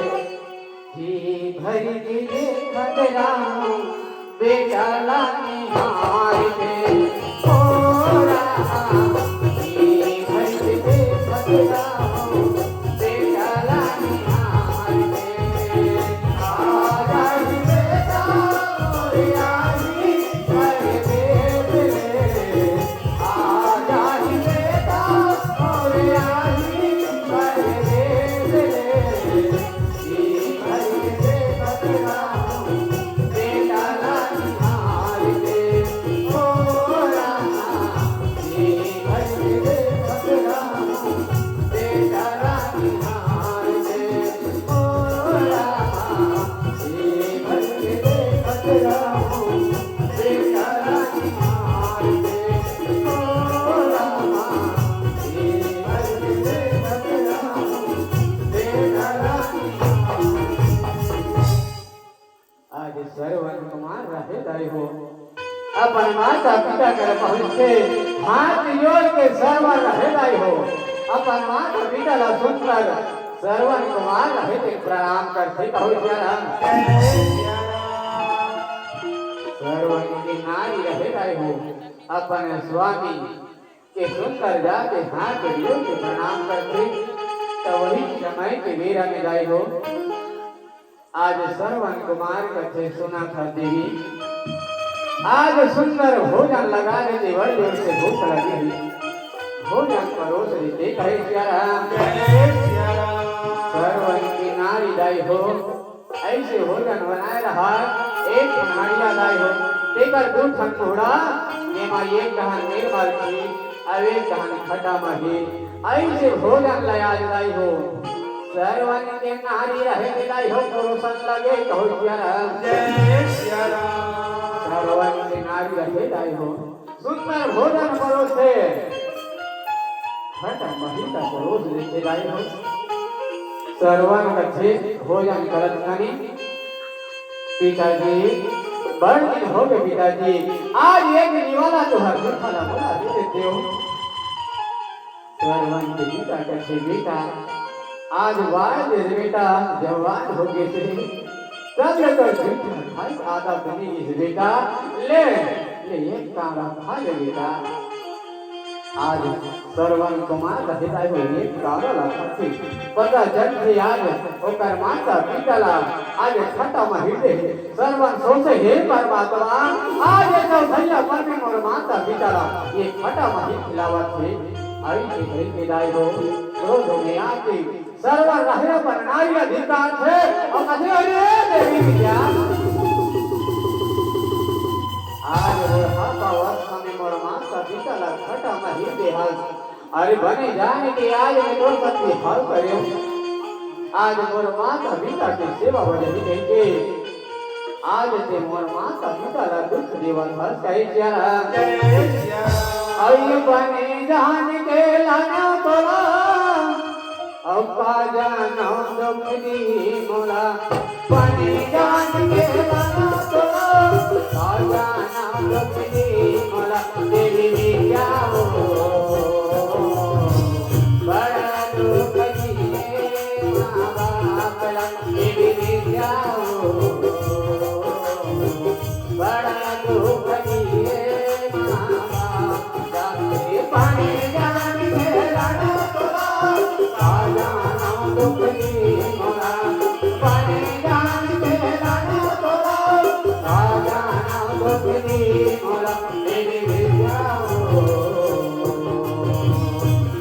जी भर के देखत राहूं बेटा ला निहार के, ओ राम, जी भर के देखत राहूं बेटा ला निहार के।" माता पिता कर पहुँचथे, हाथ जोड़ के सरवन रहे दाई हो। अपन माता पिता ला सुनकर सरवन कुमार रहे ते प्रणाम करथे, कहो जय राम। सरवन के नारी रहे दाई हो, अपन स्वामी के सुनकर जाके हाथ जोड़ के प्रणाम करथे। तो वही समय के बेरा में दाई हो, आज सरवन कुमार कथे, सुना था देवी, आज सुंदर भोजन लगा दे, बड़ जोर से भूख लगी है, भोजन परोस दे, कहे सिया राम। सरवन के नारी दाई हो, ऐसे भोजन बनाए रहा, एक ठन हंडिया दाई हो, तेकर दू ठन मुहड़ा, एमा एक ठन निर्मल की, अउ एक ठन खटा मही, ऐसे भोजन लया दाई हो। सरवन के नारी रहे दाई हो, परोसन लगे कहो सिया राम। जय सिया राम। सरवन के नारी रहे दाई हो, सुंदर भोजन परोसे, खटा मही ला परोस देथे दाई हो। सरवन कथे भोजन करत खनी, पिताजी, बड़ दिन हो गए पिताजी, आज एक निवाला तुहर जूठा ला मोला दे देते हो। सरवन के पिता कथे, बेटा, आज वार दे बेटा, जवान हो गए से, तब ले तो जूठा खाई आदत बनी गई बेटा, ले, ले एक काड़ा खा ले बेटा। आज सरवन कुमार रहे दाई हो, एक काड़ा ला खाथे। पता चलथे आज ओकर माता पिता ला आज खटा मही दे हे। सरवन सोचे, हे परमात्मा, आज ए चौथैया पन में मोर माता पिता ला ये खटा मही खिलावत हे। अइसे कहिके दाई हो, क्रोध में आके सरवन रहे अपन नारी अधिकार हे अउ कथे, अरे देवी विद्या, आज बुढ़ापा अवस्था में मोर माता पिता ला खटा मही दे हस। अरे बने जान के आज मैं तोर संग बिहाव करेंव। आज मोर माता पिता के सेवा बजही कहिके आज ते मोर माता पिता ला दुख देवत हस, कहे सिया राम। अउ ये बने जान के लाना तोला, अउ का जानव दुख दी मोला। बने जान के लाना तोला, का जानव दुख दी मोला। तेरी विद्या हो, बड़ा दुख दिए माँ बाप ला। तेरी विद्या हो, बड़ा दुख दिए माँ बाप ला। पानी जान के लाना तोला, का जानव दुख दी मोला। पानी जान के लाना तोला, का जानव दुख दी मोला। तेरी विद्या हो,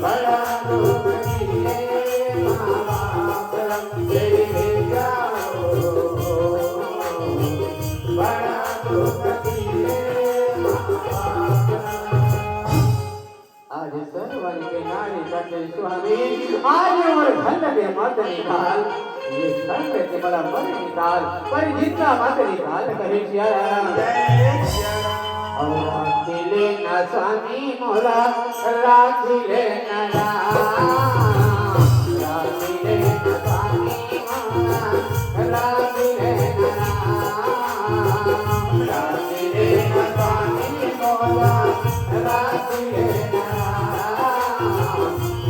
बड़ा दुख दिए माँ बाप ला। तेरी विद्या हो, बड़ा दुख दिए माँ बाप ला। आज सरवन के नारी कथे स्वामी, आज मोर घर ले मत निकाल, ये घर ले मोला मत निकाल, पर जिंदा मत निकाल, कहे सिया राम। अउ राखी लेना स्वामी मोला, राखी लेना राम, राखी लेना स्वामी मोला, राखी लेना राम, राखी लेना स्वामी मोला, राखी लेना राम,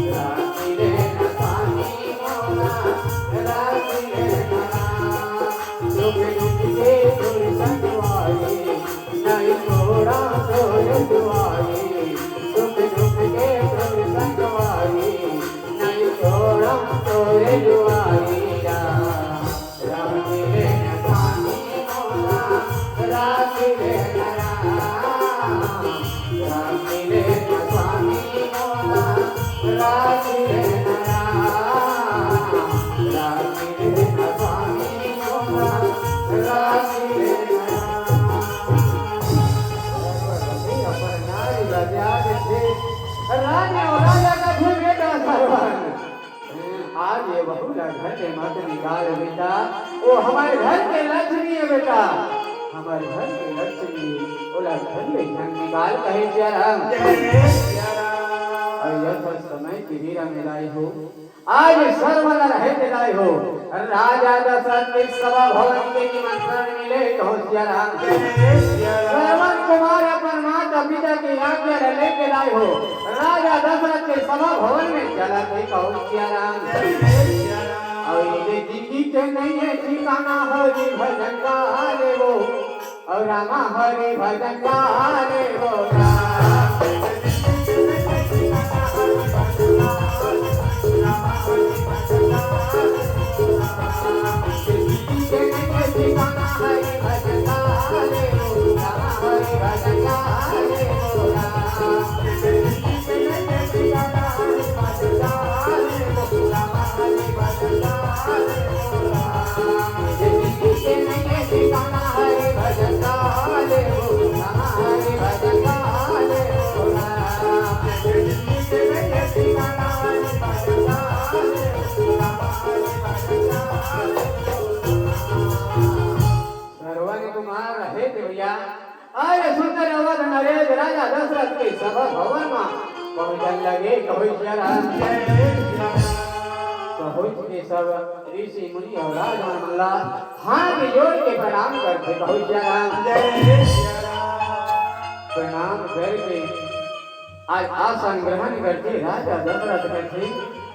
राखी लेना स्वामी मोला, राखी लेना राम। रुक रुक के तोर संगवारी, नहीं छोड़ा तोर दुआरी। रुक रुक के तोर संगवारी, नहीं छोड़ा तोर दुआरी। राखी लेना स्वामी मोला, राखी लेना राम। राखी लेना स्वामी मोला, राखी लेना राम। राखी लेना स्वामी मोला, राखी लेना राम। रानी अउ राजा कथे बेटा सरवन, आज ये बहू ला घर ले मत निकाल बेटा, वो हमर घर के लक्ष्मी हे बेटा, हमर घर के लक्ष्मी, ओला घर ले झन निकाल, कहे सिया राम। अउ यथा समय के बेरा में दाई हो, आज सरवन रहे ते दाई हो, राजा दशरथ के सभा भवन के निमंत्रण मिले, कहो सिया राम। सरवन कुमार अपन पिता के आज्ञा ल लेके लाए हो, राजा दशरथ के सभा भवन में चलत हे, कहो सिया राम। अउ ये जिंदगी के नइ हे ठिकाना, हरि भजन का लेवो, अउ रामा हरि भजन का लेवो राम। श्रवण कुमार रहे थे भैया। अरे सुंदर अवध नरेश राजा दशरथ के सभा भवन मा पहुंचन लगे। कहो सिया राम। पहुंच के सब ऋषि मुनि अउ राजगण मन ला हाथ जोड़ के प्रणाम करथे। कहो सिया राम। प्रणाम करके आज आसन ग्रहण करके राजा दशरथ कथे,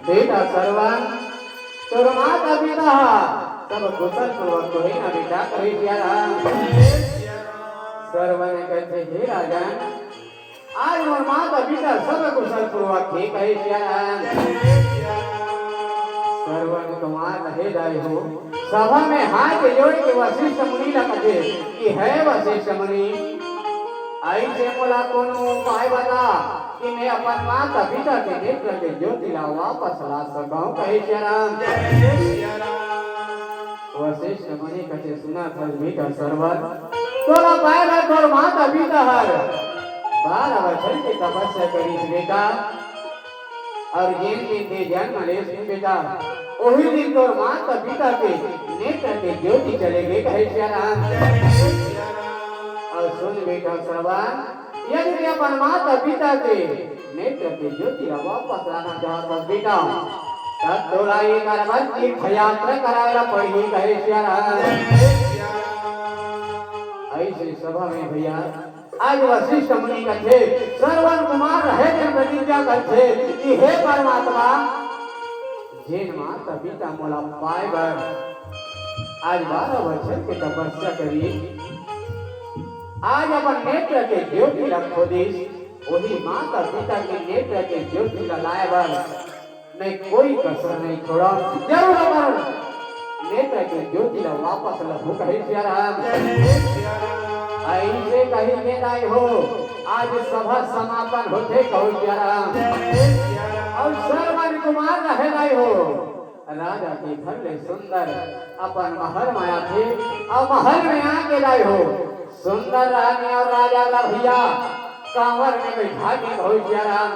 बेटा श्रवण, तोर माता पिता ह सब कुशल पूर्वक तो हे ना बेटा? कहे सिया राम। श्रवण कथे, हे राजन, आज मोर माता पिता सब कुशल पूर्वक हे, कहे सिया राम। श्रवण कुमार रहे दाई हो, सभा में हाथ जोड़ के वशिष्ठ मुनि ला कथे कि हे वशिष्ठ मुनि, अइसे मोला कोनो उपाय बता कि मैं अपन माता पिता के नेत्र के ज्योति ला वापस ला सकंव, कहे सिया राम। वशिष्ठ मुनि कथे, सुनत हस बेटा श्रवण, तोला पाए बर तोर माता पिता हर बारह बछर के तपस्या करिस बेटा। अउ जेन दिन ते जन्म लेस बेटा, ओही दिन तोर माता पिता के नेत्र के ज्योति चले गे, कहे सिया राम। अउ सुन बेटा श्रवण, यदि ते अपन माता पिता के नेत्र के ज्योति ला वापस लाना चाहत हस बेटा, तब तोला एक बार तीर्थ यात्रा कराए ला पड़ही, कहे सिया राम। अइसे सभा में भैया आज वशिष्ठ मुनि कथे, श्रवण कुमार रहे के प्रतिज्ञा करथे कि हे परमात्मा, जेन माता पिता मोला पाए बर आज बारह बछर के तपस्या करिस, आज अपन नेत्र के ज्योति ला खो दिस, ओही माता पिता के नेत्र के ज्योति ला लाए बर मैं कोई कसर नइ छोड़ंव, जरूर अपन नेत्र के ज्योति ला वापस लहूं, कहे सिया राम। अइसे कहि के दाई हो, आज सभा समापन होथे, कहो सिया राम। अउ श्रवण कुमार रहे दाई हो, राजा के घर ले सुंदर अपन महल में आथे, अउ महल में आके दाई हो, सुंदर रानी अउ राजा ला भैया कांवर में बैठा के, कहो सिया राम।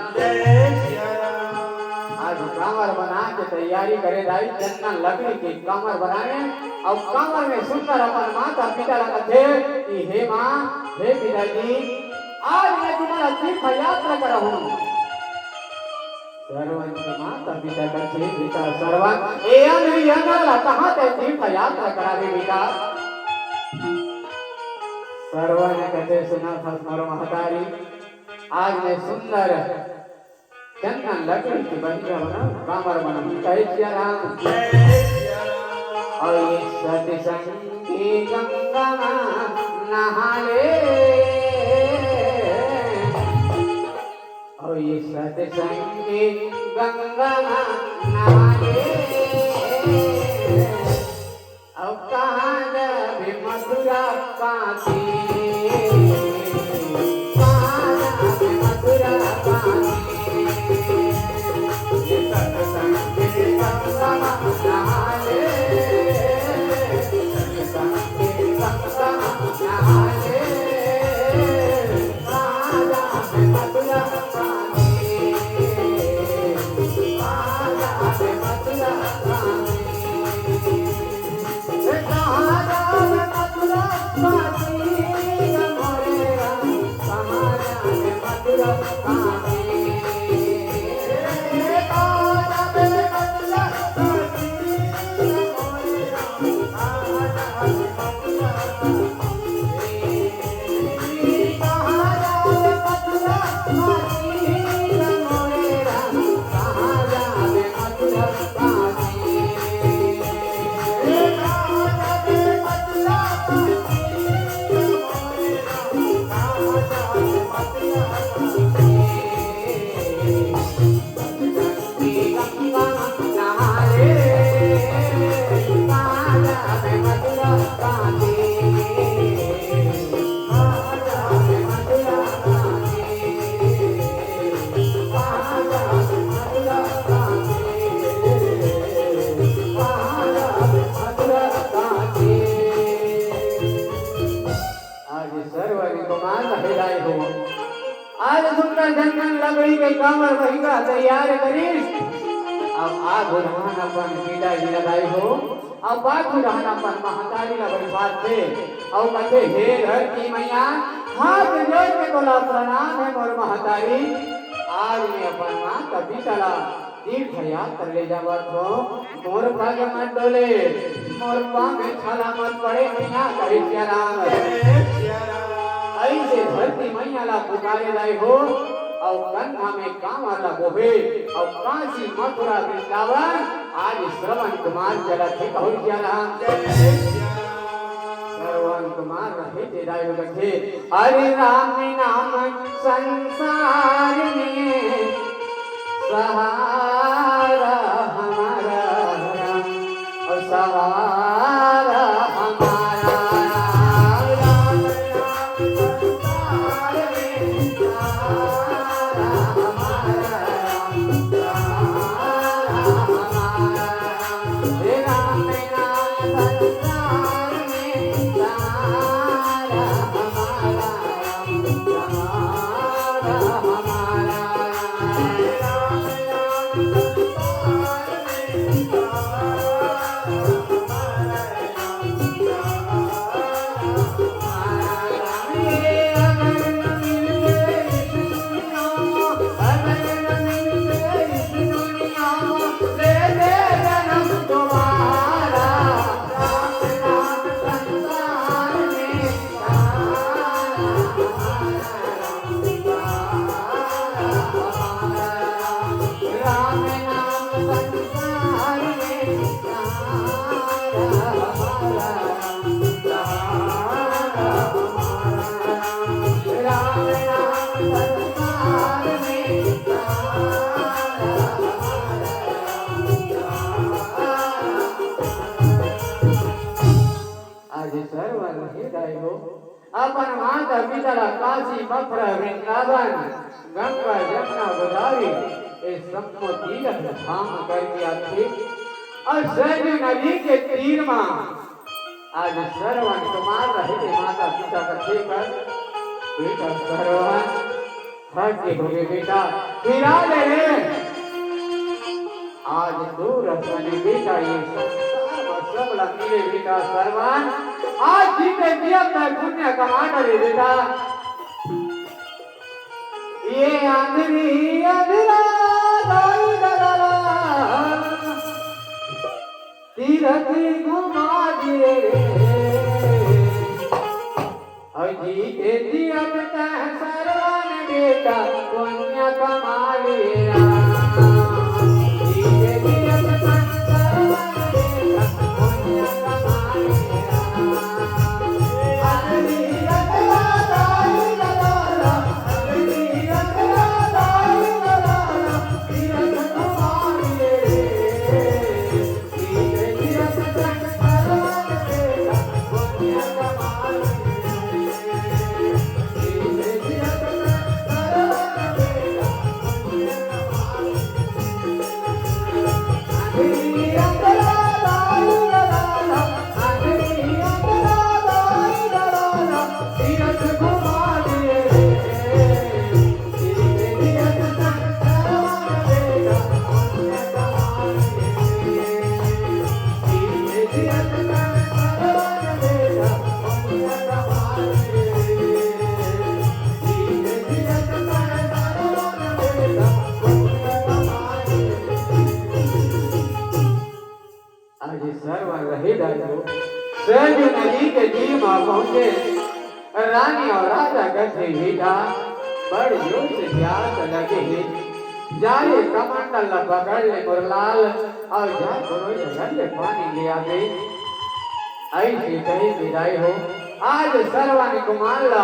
आज कांवर बना के तैयारी करे दाई, चंदन लकड़ी के कांवर बनाए, अउ कांवर में सुंदर अपन माता पिता ला कथे कि हे माँ, हे पिताजी, आज मैं तुम्हारा तीर्थ यात्रा कराहूँ। श्रवण के माता पिता कथे, बेटा श्रवण, ए अंधरी अंधरा ला कहाँ ते तीर्थ यात्रा कराबे बेटा? श्रवण कथे, सुनत हस मोर महतारी, आज मैं सुंदर चंदन लकड़ी के बहिरा बनाहूँ, कांवर बनाहूँ, कहे सिया राम। अउ ये सतसंगी गंगा नहा ले, अउ ये सतसंगी गंगा नहा ले। अउ कहाँ जाबे मथुरा काशी, कहाँ जाबे मथुरा काशी। ये सतसंग के संगम नहा ले, सतसंग के संगम नहा ले। के कांवर बहिरा तैयार करिस। अब आगू डहन अपन पिताजी ला दाई हो, अब पाछू डहन अपन महतारी ला बइठाथे। अउ कथे, "हे धरती मैया, हाथ जोड़ के तोला प्रणाम हे मोर महतारी। आज मैं अपन माता पिता ला तीर्थ यात्रा ले जावत हो, मोर पग मत डोले, मोर पाँव में छाला मत पड़े।" बिना कहे सिया राम। अइसे धरती मैया ला पुकारे दाई हो, अउ कंधा में कांवर ला बोहे, अउ काशी मथुरा वृंदावन आज श्रवण कुमार चलत हे, कहू सिया राम। श्रवण कुमार रहे ते दाई हो कथे, "हरे राम नाम संसार में सहारा हमारा राम, और सहारा हमारा राम, राम संसार में सहारा हमारा राम, सहारा हमारा राम, हे राम नाम संसार में सहारा हमारा राम, सहारा हमारा राम।" आज श्रवण हे दाई हो, अपन माता पिता ला काशी मथुरा वृंदावन गंगा जमुना गोदावरी ए सम्मो तीरथ धाम करके आथे। अउ सरयू नदी के तीर मा आज श्रवण कुमार रहे ते माता पिता कथे कर, "बेटा श्रवण, थक गे होगे बेटा, फिरा ले रे।" आज तोर असन बेटा ये संसार म सबला मिले बेटा श्रवण। आज जीते जियत तैं पुण्य कमा डरे बेटा। ये आंधरी अंधरा दाई दलाला, तीरथ घुमा दिए रे। अउ जीते जियत तैं श्रवण बेटा पुण्य कमा ले राम। जीते जियत तैं श्रवण बेटा पुण्य कमा ले राम। अगली रतवा दाई दलाला, अगली रतवा दाई दलाला, तीरथ घुमा ले रे। आज सरवा रहे दाई हो, सरयू नदी के तीर म पहुंचे। रानी अउ राजा कथे, "बेटा, बड़ जोर से प्यास लगे हे, जा ये कमंडल ल पकड़ ले मोर लाल, अउ जा कोनो जगह ले पानी ले आबे।" अइसे कहे बिदाई हो, आज सरवा ने कुमार ल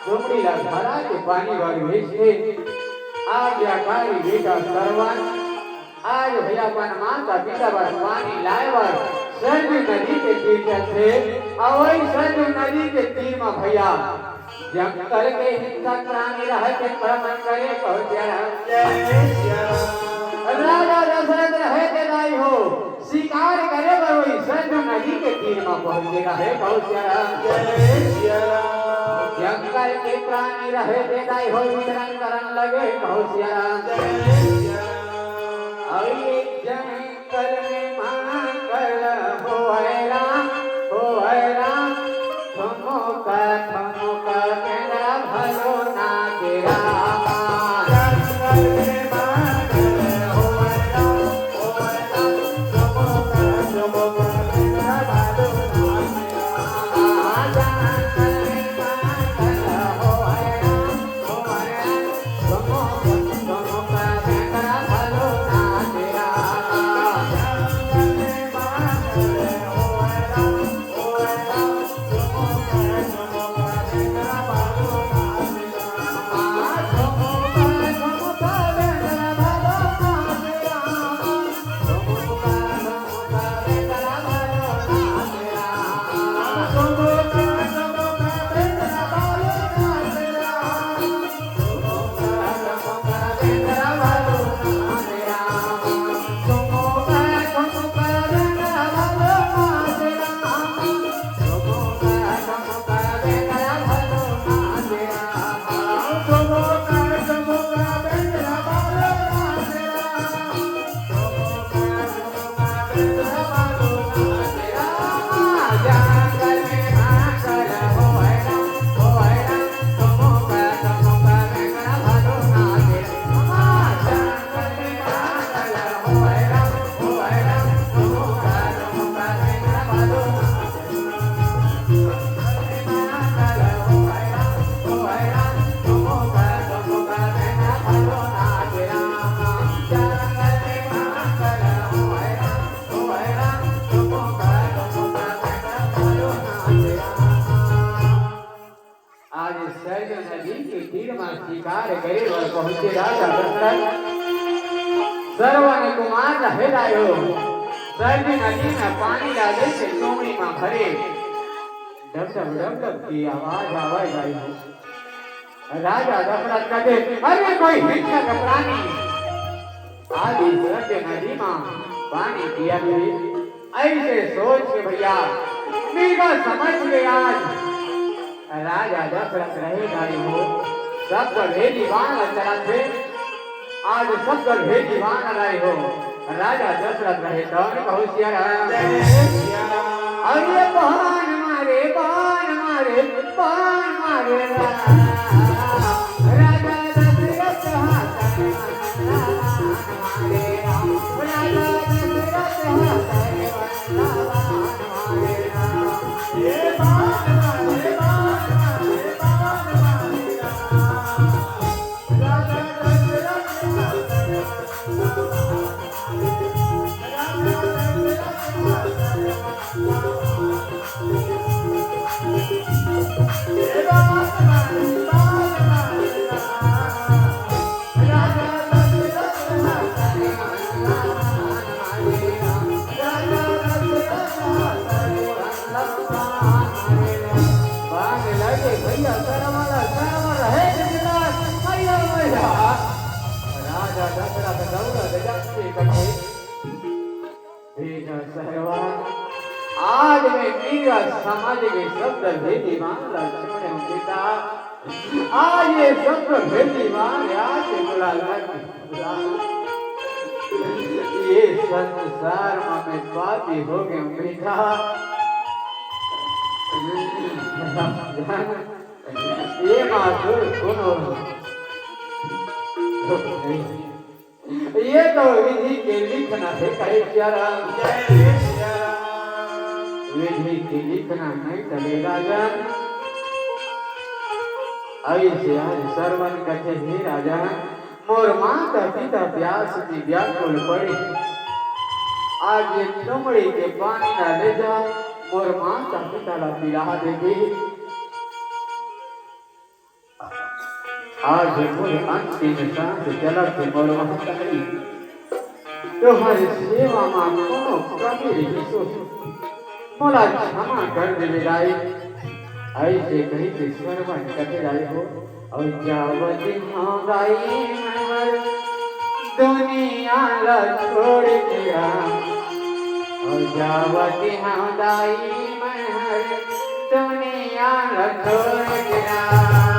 डोमड़ी ल भरा के पानी बर भेजथे। आज्ञाकारी बेटा सरवा आज भैया अपन माता पिता बर पानी लाए बर सरयू नदी के तीर चलथे। अउ वही सरयू नदी के तीर म भैया जंगल के हिंसक प्राणी रहे के भ्रमण करे पहुंचे रहे। जय सिया राम। राजा दशरथ रहे के दाई हो, शिकार करे बर वही सरयू नदी के तीर म पहुंचे रहे पहुंचे रहे। जय सिया राम। जंगल के प्राणी रहे, दे दाई हो विचरण करन लगे, कहो सिया राम। अउ ये जंगल में मंगल होय राम, होय राम, ठुमुक ठुमुक बेंदरा भलो नाचे राम। जंगल में मंगल होय राम, होय राम, ठुमुक ठुमुक बेंदरा भलो नाचे राम। आज सरजू नदी के तीर म शिकार करे बर पहुंचे राजा दशरथ। श्रवण कुमार ल हे दाई हो, सरजू नदी म पानी डाले से चोमड़ी म भरे, डब डब डब डब के आवाज आवय दाई हो। राजा दशरथ कथे, "अरे कोई हिंसक प्राणी आज सरजू नदी म पानी पियत हे।" अइसे सोच के भइया, मृगा समझ के आज राजा दशरथ रहे दाई हो, सब भेदी बान चलत हे। आज सब भेदी बान रहे हो, राजा दशरथ रहे तौन कहो सिया राम। अउ ये बान मारे, बान मारे, बान मारे राम। राजा दशरथ हाथ राजा दशरथ दौड़त जाके कथे, हे सरवा, आज मैं मृगा समझ के सब भेदी बान ल छोड़े हूँ बेटा। आज ये सब भेदी बान आज से बुला लग ये संसार में मैं पापी हो गया हूँ बेटा। ये माधुर सुनो। ये तो विधि के लिखना हे, कहे सिया राम। विधि के लिखना नहीं चले राजन। अइसे आज श्रवण कथे, हे राजन, मोर माता पिता प्यास से व्याकुल पड़े। आज ये चुमड़ी के पानी ला ले जा, मोर माता पिता ला पिला देबे। आज मोर अंतिम सांस चलत हे मोर महतारी। तोहर सेवा मा कोनो कमी रहिस होही, मोला क्षमा कर देबे दाई। अइसे कहि के श्रवण कथे दाई हो। अउ जावत हँव दाई मैं हर दुनिया ला छोड़ के राम। अउ जावत हँव दाई मैं हर दुनिया ला छोड़ के राम।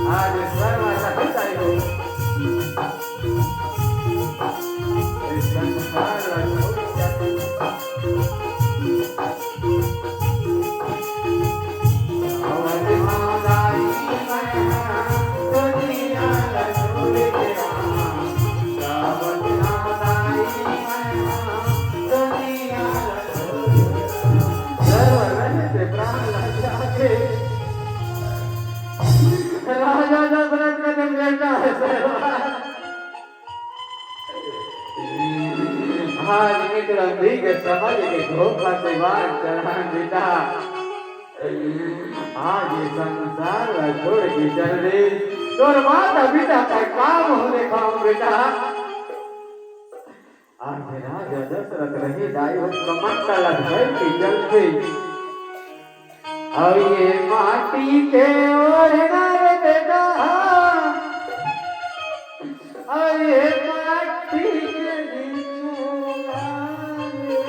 आज सर्व सहित आयो। इस संसार ला छोड़ के अवध माँ दाई मैं दुनिया ला छोड़ के, अवध माँ दाई मैं दुनिया ला सर्व रहित प्राण लज्जा के। राजा दशरथ के जब बेटा है सर्व। आज मित्र अंधी के समझ के धोखा से बार चढ़ान बेटा। आज ये संसार ला छोड़ के चल दे। तोर माता पिता का काम हो देखाऊं बेटा। आज राजा दशरथ रहे दाई हो कमंडल धर के चलथे। अउ ये माटी के ओढ़ना रे बेटा, अउ ये माटी के बिछोना रे।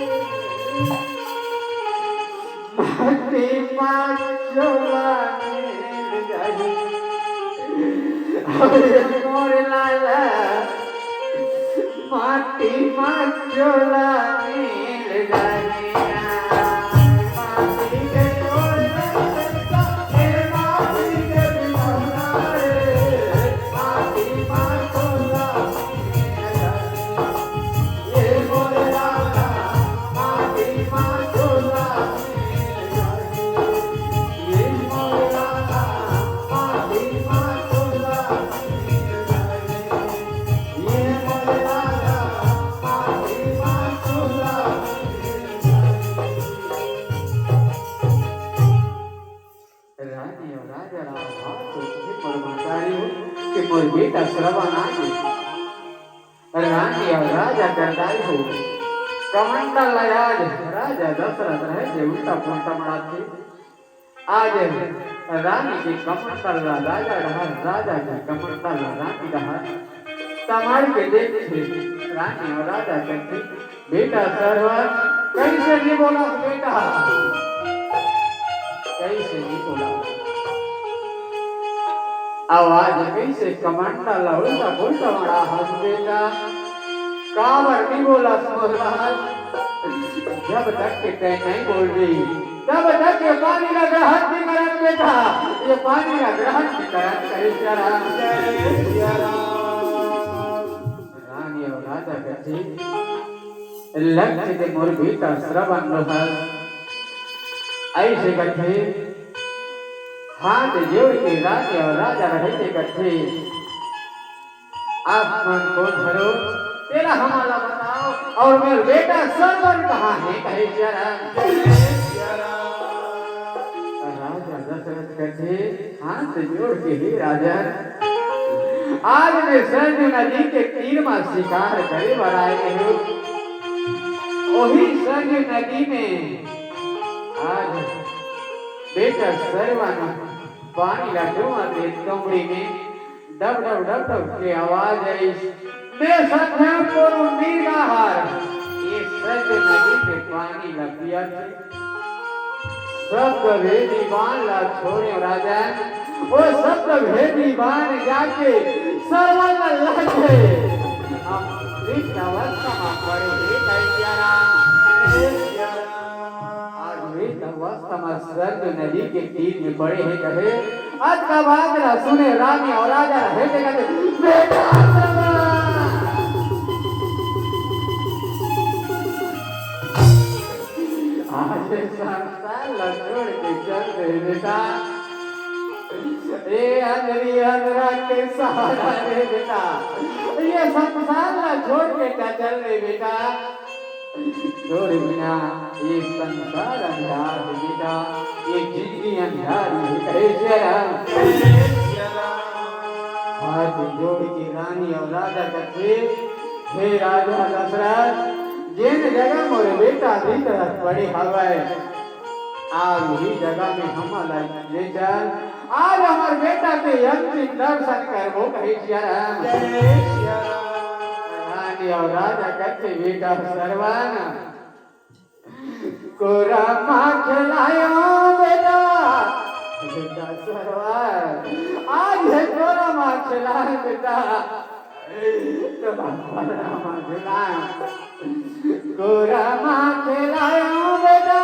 माटी मा चोला मिल जाही। अरे मोर लाला, माटी मा चोला मिल जाही। माटी के चोला, ए माटी के बिछौना रे, माटी मा चोला मिल जाही। रानी अउ राजा ला हाथ जोड़ के मोर महतारी हो कि मोर बेटा श्रवण आ गे। रानी अउ राजा कर दाई हो कमंडल ला आज राजा दशरथ रहे जे उल्टा पुल्टा मड़ाथे। आज रानी के कमंडल ला राजा डहर, राजा के कमंडल ला रानी डहर। संभाल के देखथे रानी अउ राजा कथे, बेटा सरवन, कइसे नइ बोलस बेटा, कइसे नइ बोलस? अउ आज कइसे कमंडल ला उल्टा पुल्टा मड़ाहस बेटा, काबर नइ बोलस मोर लाल? जब तक के तैं नइ बोलबे, तब तक ये पानी ला ग्रहण नइ करन बेटा, ये पानी ला ग्रहण नइ करन, कहे सिया राम। रानी अउ राजा कथे, लक्ष्य दे मोर बेटा श्रवण लोहर। अइसे कथे, हाथ जोड़ के रानी अउ राजा रहे के कथे, आप मन कोन हरो, तेला हमन ला बताओ, अउ मोर बेटा सरवन कहाँ हे, कहे सिया राम। राजा दशरथ कथे, हाथ जोड़ के, हे राजन, आज मैं सरजू नदी के तीर म शिकार करे बर आए हूँ। ओही सरजू नदी में आज बेटा सरवन पानी ला डोहत हे, तोमड़ी में डब डब डब डब के आवाज आइस। मैं समझेंव कोनो मीर बाहर, ये सरजू नदी के पानी ला पियत हे। सब भेदी बान ला छोड़े राजन, ओ सब भेदी बान जाके सरवन ला लगे। अब वृद्ध अवस्था म पड़े हे, कहे सिया राम। आज वृद्ध अवस्था म सरजू नदी के तीर में पड़े हे कहे। अतका बात ला सुने रानी अउ राजा रहे ते कथे, बेटा सरवन! आज ये संसार ला छोड़ के चल दे बेटा। ए अंधरी अंधरा के सहारा रे बेटा, ये संसार ला छोड़ के चल दे बेटा। तोर बिना ये संसार अंधार हे बेटा, ये जिंदगी अंधार हे, कहे सिया राम। हाथ जोड़ के रानी अउ राजा कथे, हे राजा दशरथ, जेन जगह मोर बेटा दीत पड़े हवय, आज उही जगह में हमन ला ले चल। आज हमर बेटा के अंतिम दर्शन करबो, कहे सिया राम। रानी अउ राजा कथे, बेटा सरवन, कोरा मा खेलायो बेटा, बेटा सरवा, आज हे कोरा मा खेलायो बेटा, तोला कोरा मा झुलायो, कोरा मा खेलायो बेटा,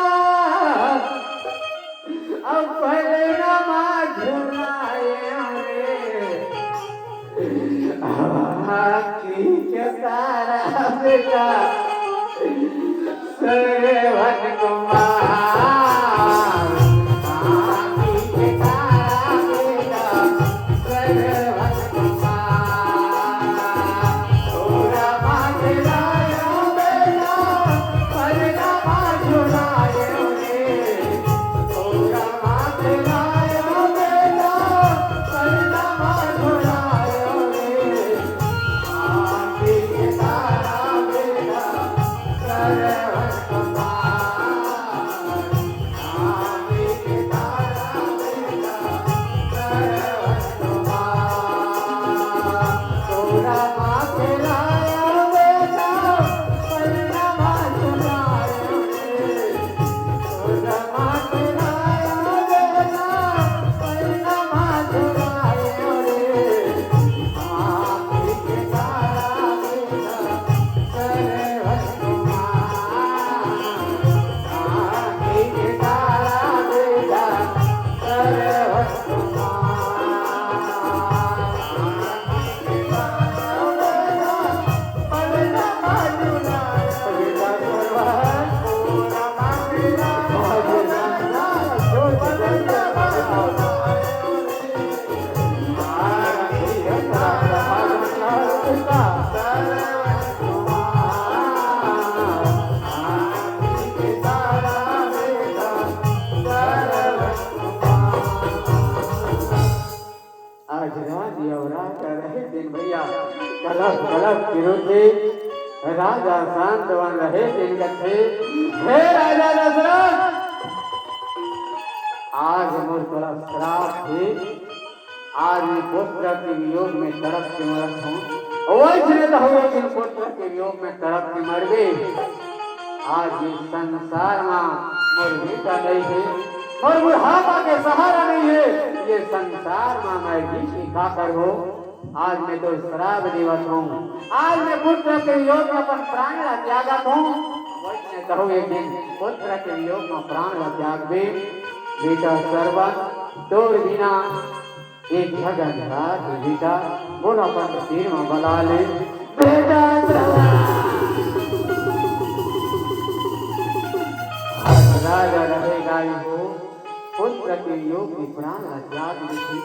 अब पहले ना मा झुलायो रे। आँखी के तारा बेटा, श्रवण कुमार। आँखी के तारा बेटा, श्रवण कुमार। तोरा माथे लायो बेटा, परदा बाजू लायो रे। तोरा माथे लायो बेटा, परदा बाजू लायो रे। आज राज अउ राजा रहे दिन भैया, कलप कलप किरुथे, राजा शांतवन रहे दिन कथे। हे राजा दशरथ, आज मोर तोला श्राप हे, आज मैं पुत्र के वियोग में तड़प के मरत हूँ। वैसने तो हो, लेकिन पुत्र के वियोग में तड़प के मरबे। आज ये संसार मा मोर बेटा नहीं है, मोर बुढ़ापा के सहारा नहीं है, ये संसार मा मैं जी के का करहूँ? आज मैं तो श्राप देवत हूँ, आज मैं पुत्र के वियोग में अपन प्राण ला त्यागत हूँ। वैसने तो हो, एक दिन पुत्र के वियोग में प्राण ला त्यागबे। बेटा श्रवण, तोर बिना एक झगन रात बेटा, मोला अपन तीर मा बला ले। बेटा श्रवण। राजा रहे गाई हो, पुत्र के वियोग में प्राण ला त्याग देथे।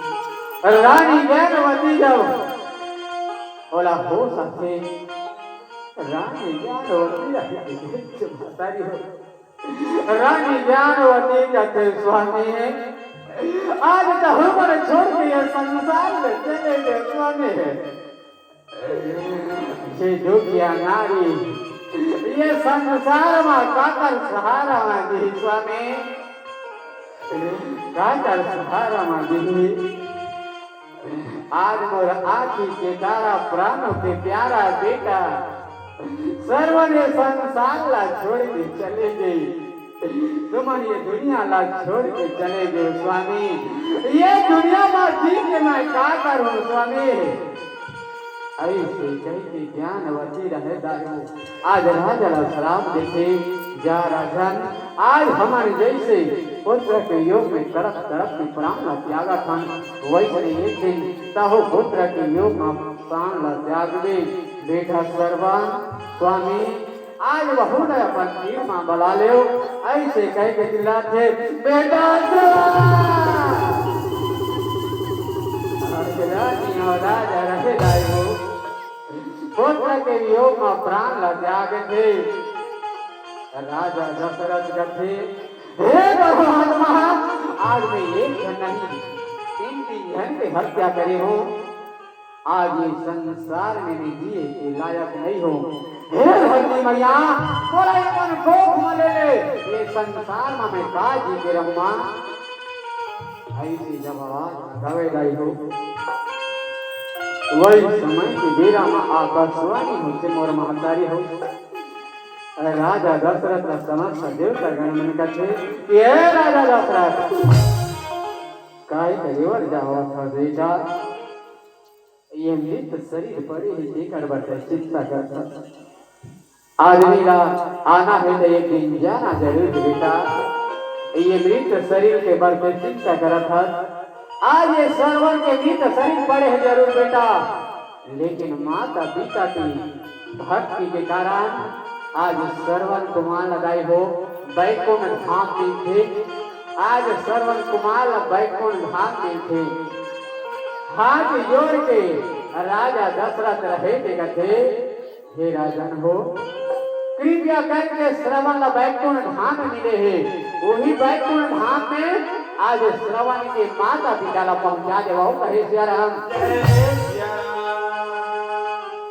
रानी ज्ञानवती जब ओला होश आथे, रानी ज्ञानवती रहे महतारी हो। रानी ज्ञानवती कथे, स्वामी, आज तहूँ मन छोड़ के ये संसार ले चले गे स्वामी। हे दुखिया नारी, ये संसार मा काकर सहारा मांगही स्वामी, काकर सहारा मांगही। आज मोर आँखी के तारा, प्राणों के प्यारा बेटा श्रवण ये संसार ला छोड़ के चले गे। तुमन ये दुनिया ला छोड़ के चले गे स्वामी, ये दुनिया मा जी के मैं का करहूँ स्वामी? अइसे कहि के ज्ञानवती रहे दाई हो। आज राजा ला श्राप देथे, जा राजन, आज हमन जइसे पुत्र के वियोग में तड़प तड़प के प्राण ला त्यागत हन, वइसने एक दिन तहूँ पुत्र के वियोग में प्राण ला त्यागबे। बेटा श्रवण, स्वामी, आज वहू ला अपन तीर मा बला लेव, अइसे कहि के चिल्लाथे, बेटा श्रवण। अउ रानी अउ राजा रहे दाई हो, पुत्र के वियोग मा प्राण ला त्यागथे। राजा दशरथ कथे, हे परमात्मा, आज मैं एक झन नहीं, तीन तीन झन के हत्या करे हूँ। आज ये संसार में मैं जिए के लायक नहीं हूँ। हे धरती मैया, मोला अपन कोख मा ले ले, ये संसार मा मैं का जी के रहूँगा? अइसे जब आवाज लगावे दाई हो, वही समय के बेरा मा आकाशवाणी होथे, मोर महतारी हो। राजा दशरथ ला समस्त देवता गण मन कथे कि हे राजा दशरथ, काय करेवर जावत हस बेटा? ये मृत शरीर पड़े हे, तेकर बर तैं चिंता करत हस। आदमी ला आना हे त एक दिन जाना जरूर हे बेटा। ये मृत शरीर के बर तैं चिंता करत हस। आज ये श्रवण के मृत शरीर पड़े हे जरूर बेटा, लेकिन माता पिता की भक्ति के कारण आज श्रवण कुमार ला दाई हो बैकुंठ धाम मिलथे। आज श्रवण कुमार ला बैकुंठ धाम मिलथे। हाथ जोड़ के राजा दशरथ रहे के कथे, हे राजन हो, कृपया करके श्रवण ला बैकुंठ धाम मिले हे, वही बैकुंठ धाम में आज श्रवण के माता पिता ला पहुंचा देवव, कहे सिया राम।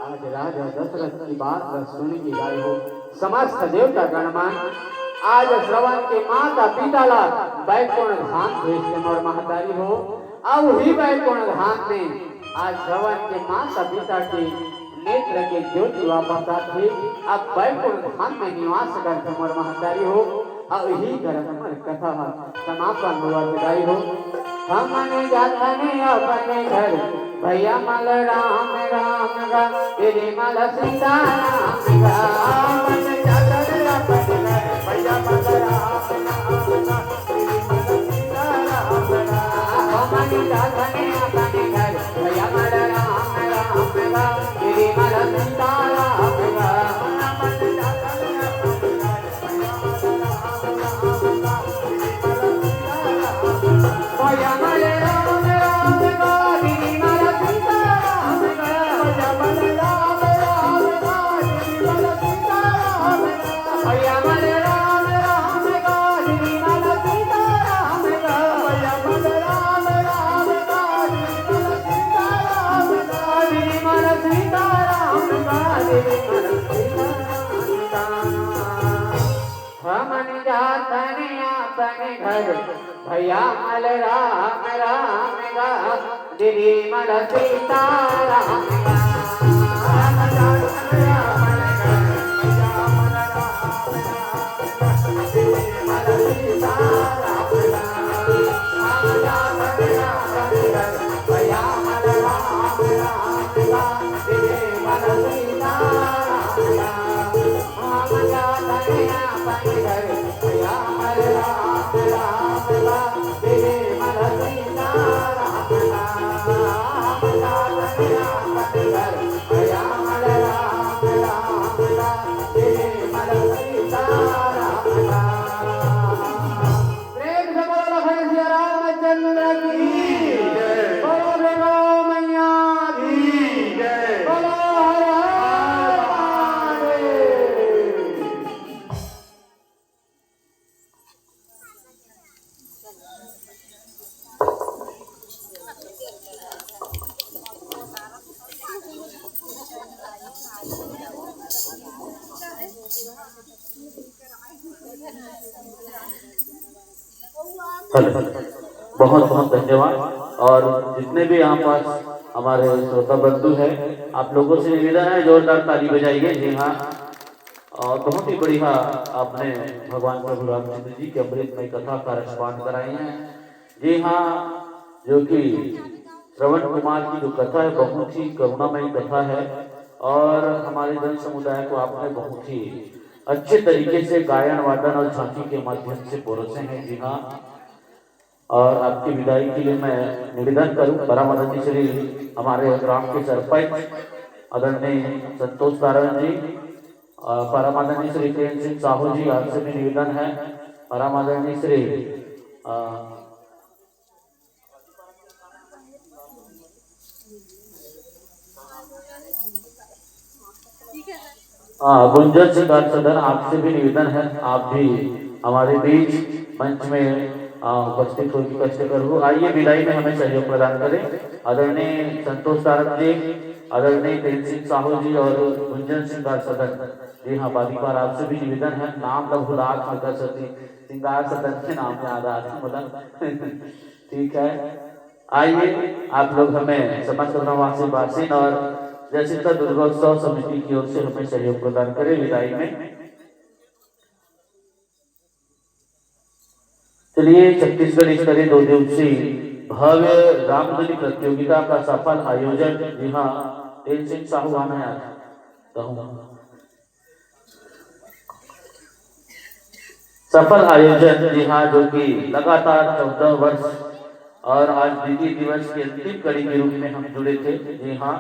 आज राजा दशरथ की बात ला सुन के दाई हो समस्त देवता गण मन आज श्रवण के माता पिता ला बैकुंठ धाम भेजथे मोर महतारी हो। अउ ही बैकुंठ धाम में आज श्रवण के माता पिता के नेत्र के ज्योति वापस आथे। अब बैकुंठ धाम में निवास करथे मोर महतारी हो। अउ इही करा हमर कथा ह समापन होवत हे दाई हो। हमन जाथन अपने घर, भैया मन ल राम राम गा, दीदी मन ल सीता राम गा। हमन जाथन अपने घर, भैया मन ल राम राम गा, दीदी मन ल सीता राम गा। हमन जाथन अपने घर, भैया मन ल राम राम गा, दीदी मन ल सीता राम गा। हमन जाथन अपने घर, हमन जाथन अपन घर, भैया मन ल राम राम गा, दीदी मन ल सीता राम गा। हमन जाथन अपन घर, भैया मन ल राम राम गा, दीदी मन ल सीता राम गा। हमन जाथन अपन घर, भैया मन ल राम राम गा, दीदी मन ल सीता राम गा। प्रेम से बोलो लखन सिया रामचंद्र की। जय। बोलो दुर्गा मैया की। जय। बोलो हर हर महादेव। हेलो, बहुत बहुत धन्यवाद। और जितने भी यहाँ पास हमारे श्रोता बंधु हैं, आप लोगों से निवेदन है, जोरदार ताली बजाइए। जी हाँ, और बहुत ही बढ़िया आपने भगवान प्रभु रामचंद्र जी की अमृतमय कथा का रसपान कराई है। जी हाँ, जो कि श्रवण कुमार की जो कथा है, बहुत ही करुणामयी कथा है और हमारे जन समुदाय को आपने बहुत ही अच्छे तरीके से गायन वादन और झांकी के माध्यम से परोसे हैं। जी हाँ, और आपकी विदाई के लिए मैं निवेदन करूं, परम आदरणीय श्री हमारे ग्राम के सरपंच आदरणीय संतोष तारण जी, अ, परम आदरणीय श्री प्रेम सिंह साहू जी, आपसे भी निवेदन है, परम आदरणीय श्री, अ, हाँ, गुंजन सिंगार सदन, आपसे भी निवेदन है, आप भी हमारे बीच मंच में, आ, उपस्थित होकर कष्ट करो। आइए, विदाई में हमें सहयोग प्रदान करें। आदरणीय संतोष तारण जी, आदरणीय प्रेम सिंह साहू जी और गुंजन सिंगार सदन जी, हाँ, बारी बार आपसे भी निवेदन है, नाम ला भुला कर सती सिंगार सदन के नाम याद आथे मोला। ठीक है, आइए, आप लोग हमें समस्त ग्रामवासी वासिन और जय सीता दुर्गोत्सव समिति की ओर से हमें सहयोग प्रदान करें विदाई में। चलिए, छत्तीसगढ़ स्तरीय दो दिवसीय भव्य रामधुनी प्रतियोगिता का सफल आयोजन, जी हाँ, तेज सिंह साहू आना यार, कहूँ। सफल आयोजन, जी हाँ, जो कि लगातार चौदह वर्ष और आज द्वितीय दिवस के अंतिम कड़ी के रूप में हम जुड़े थे। जी हाँ,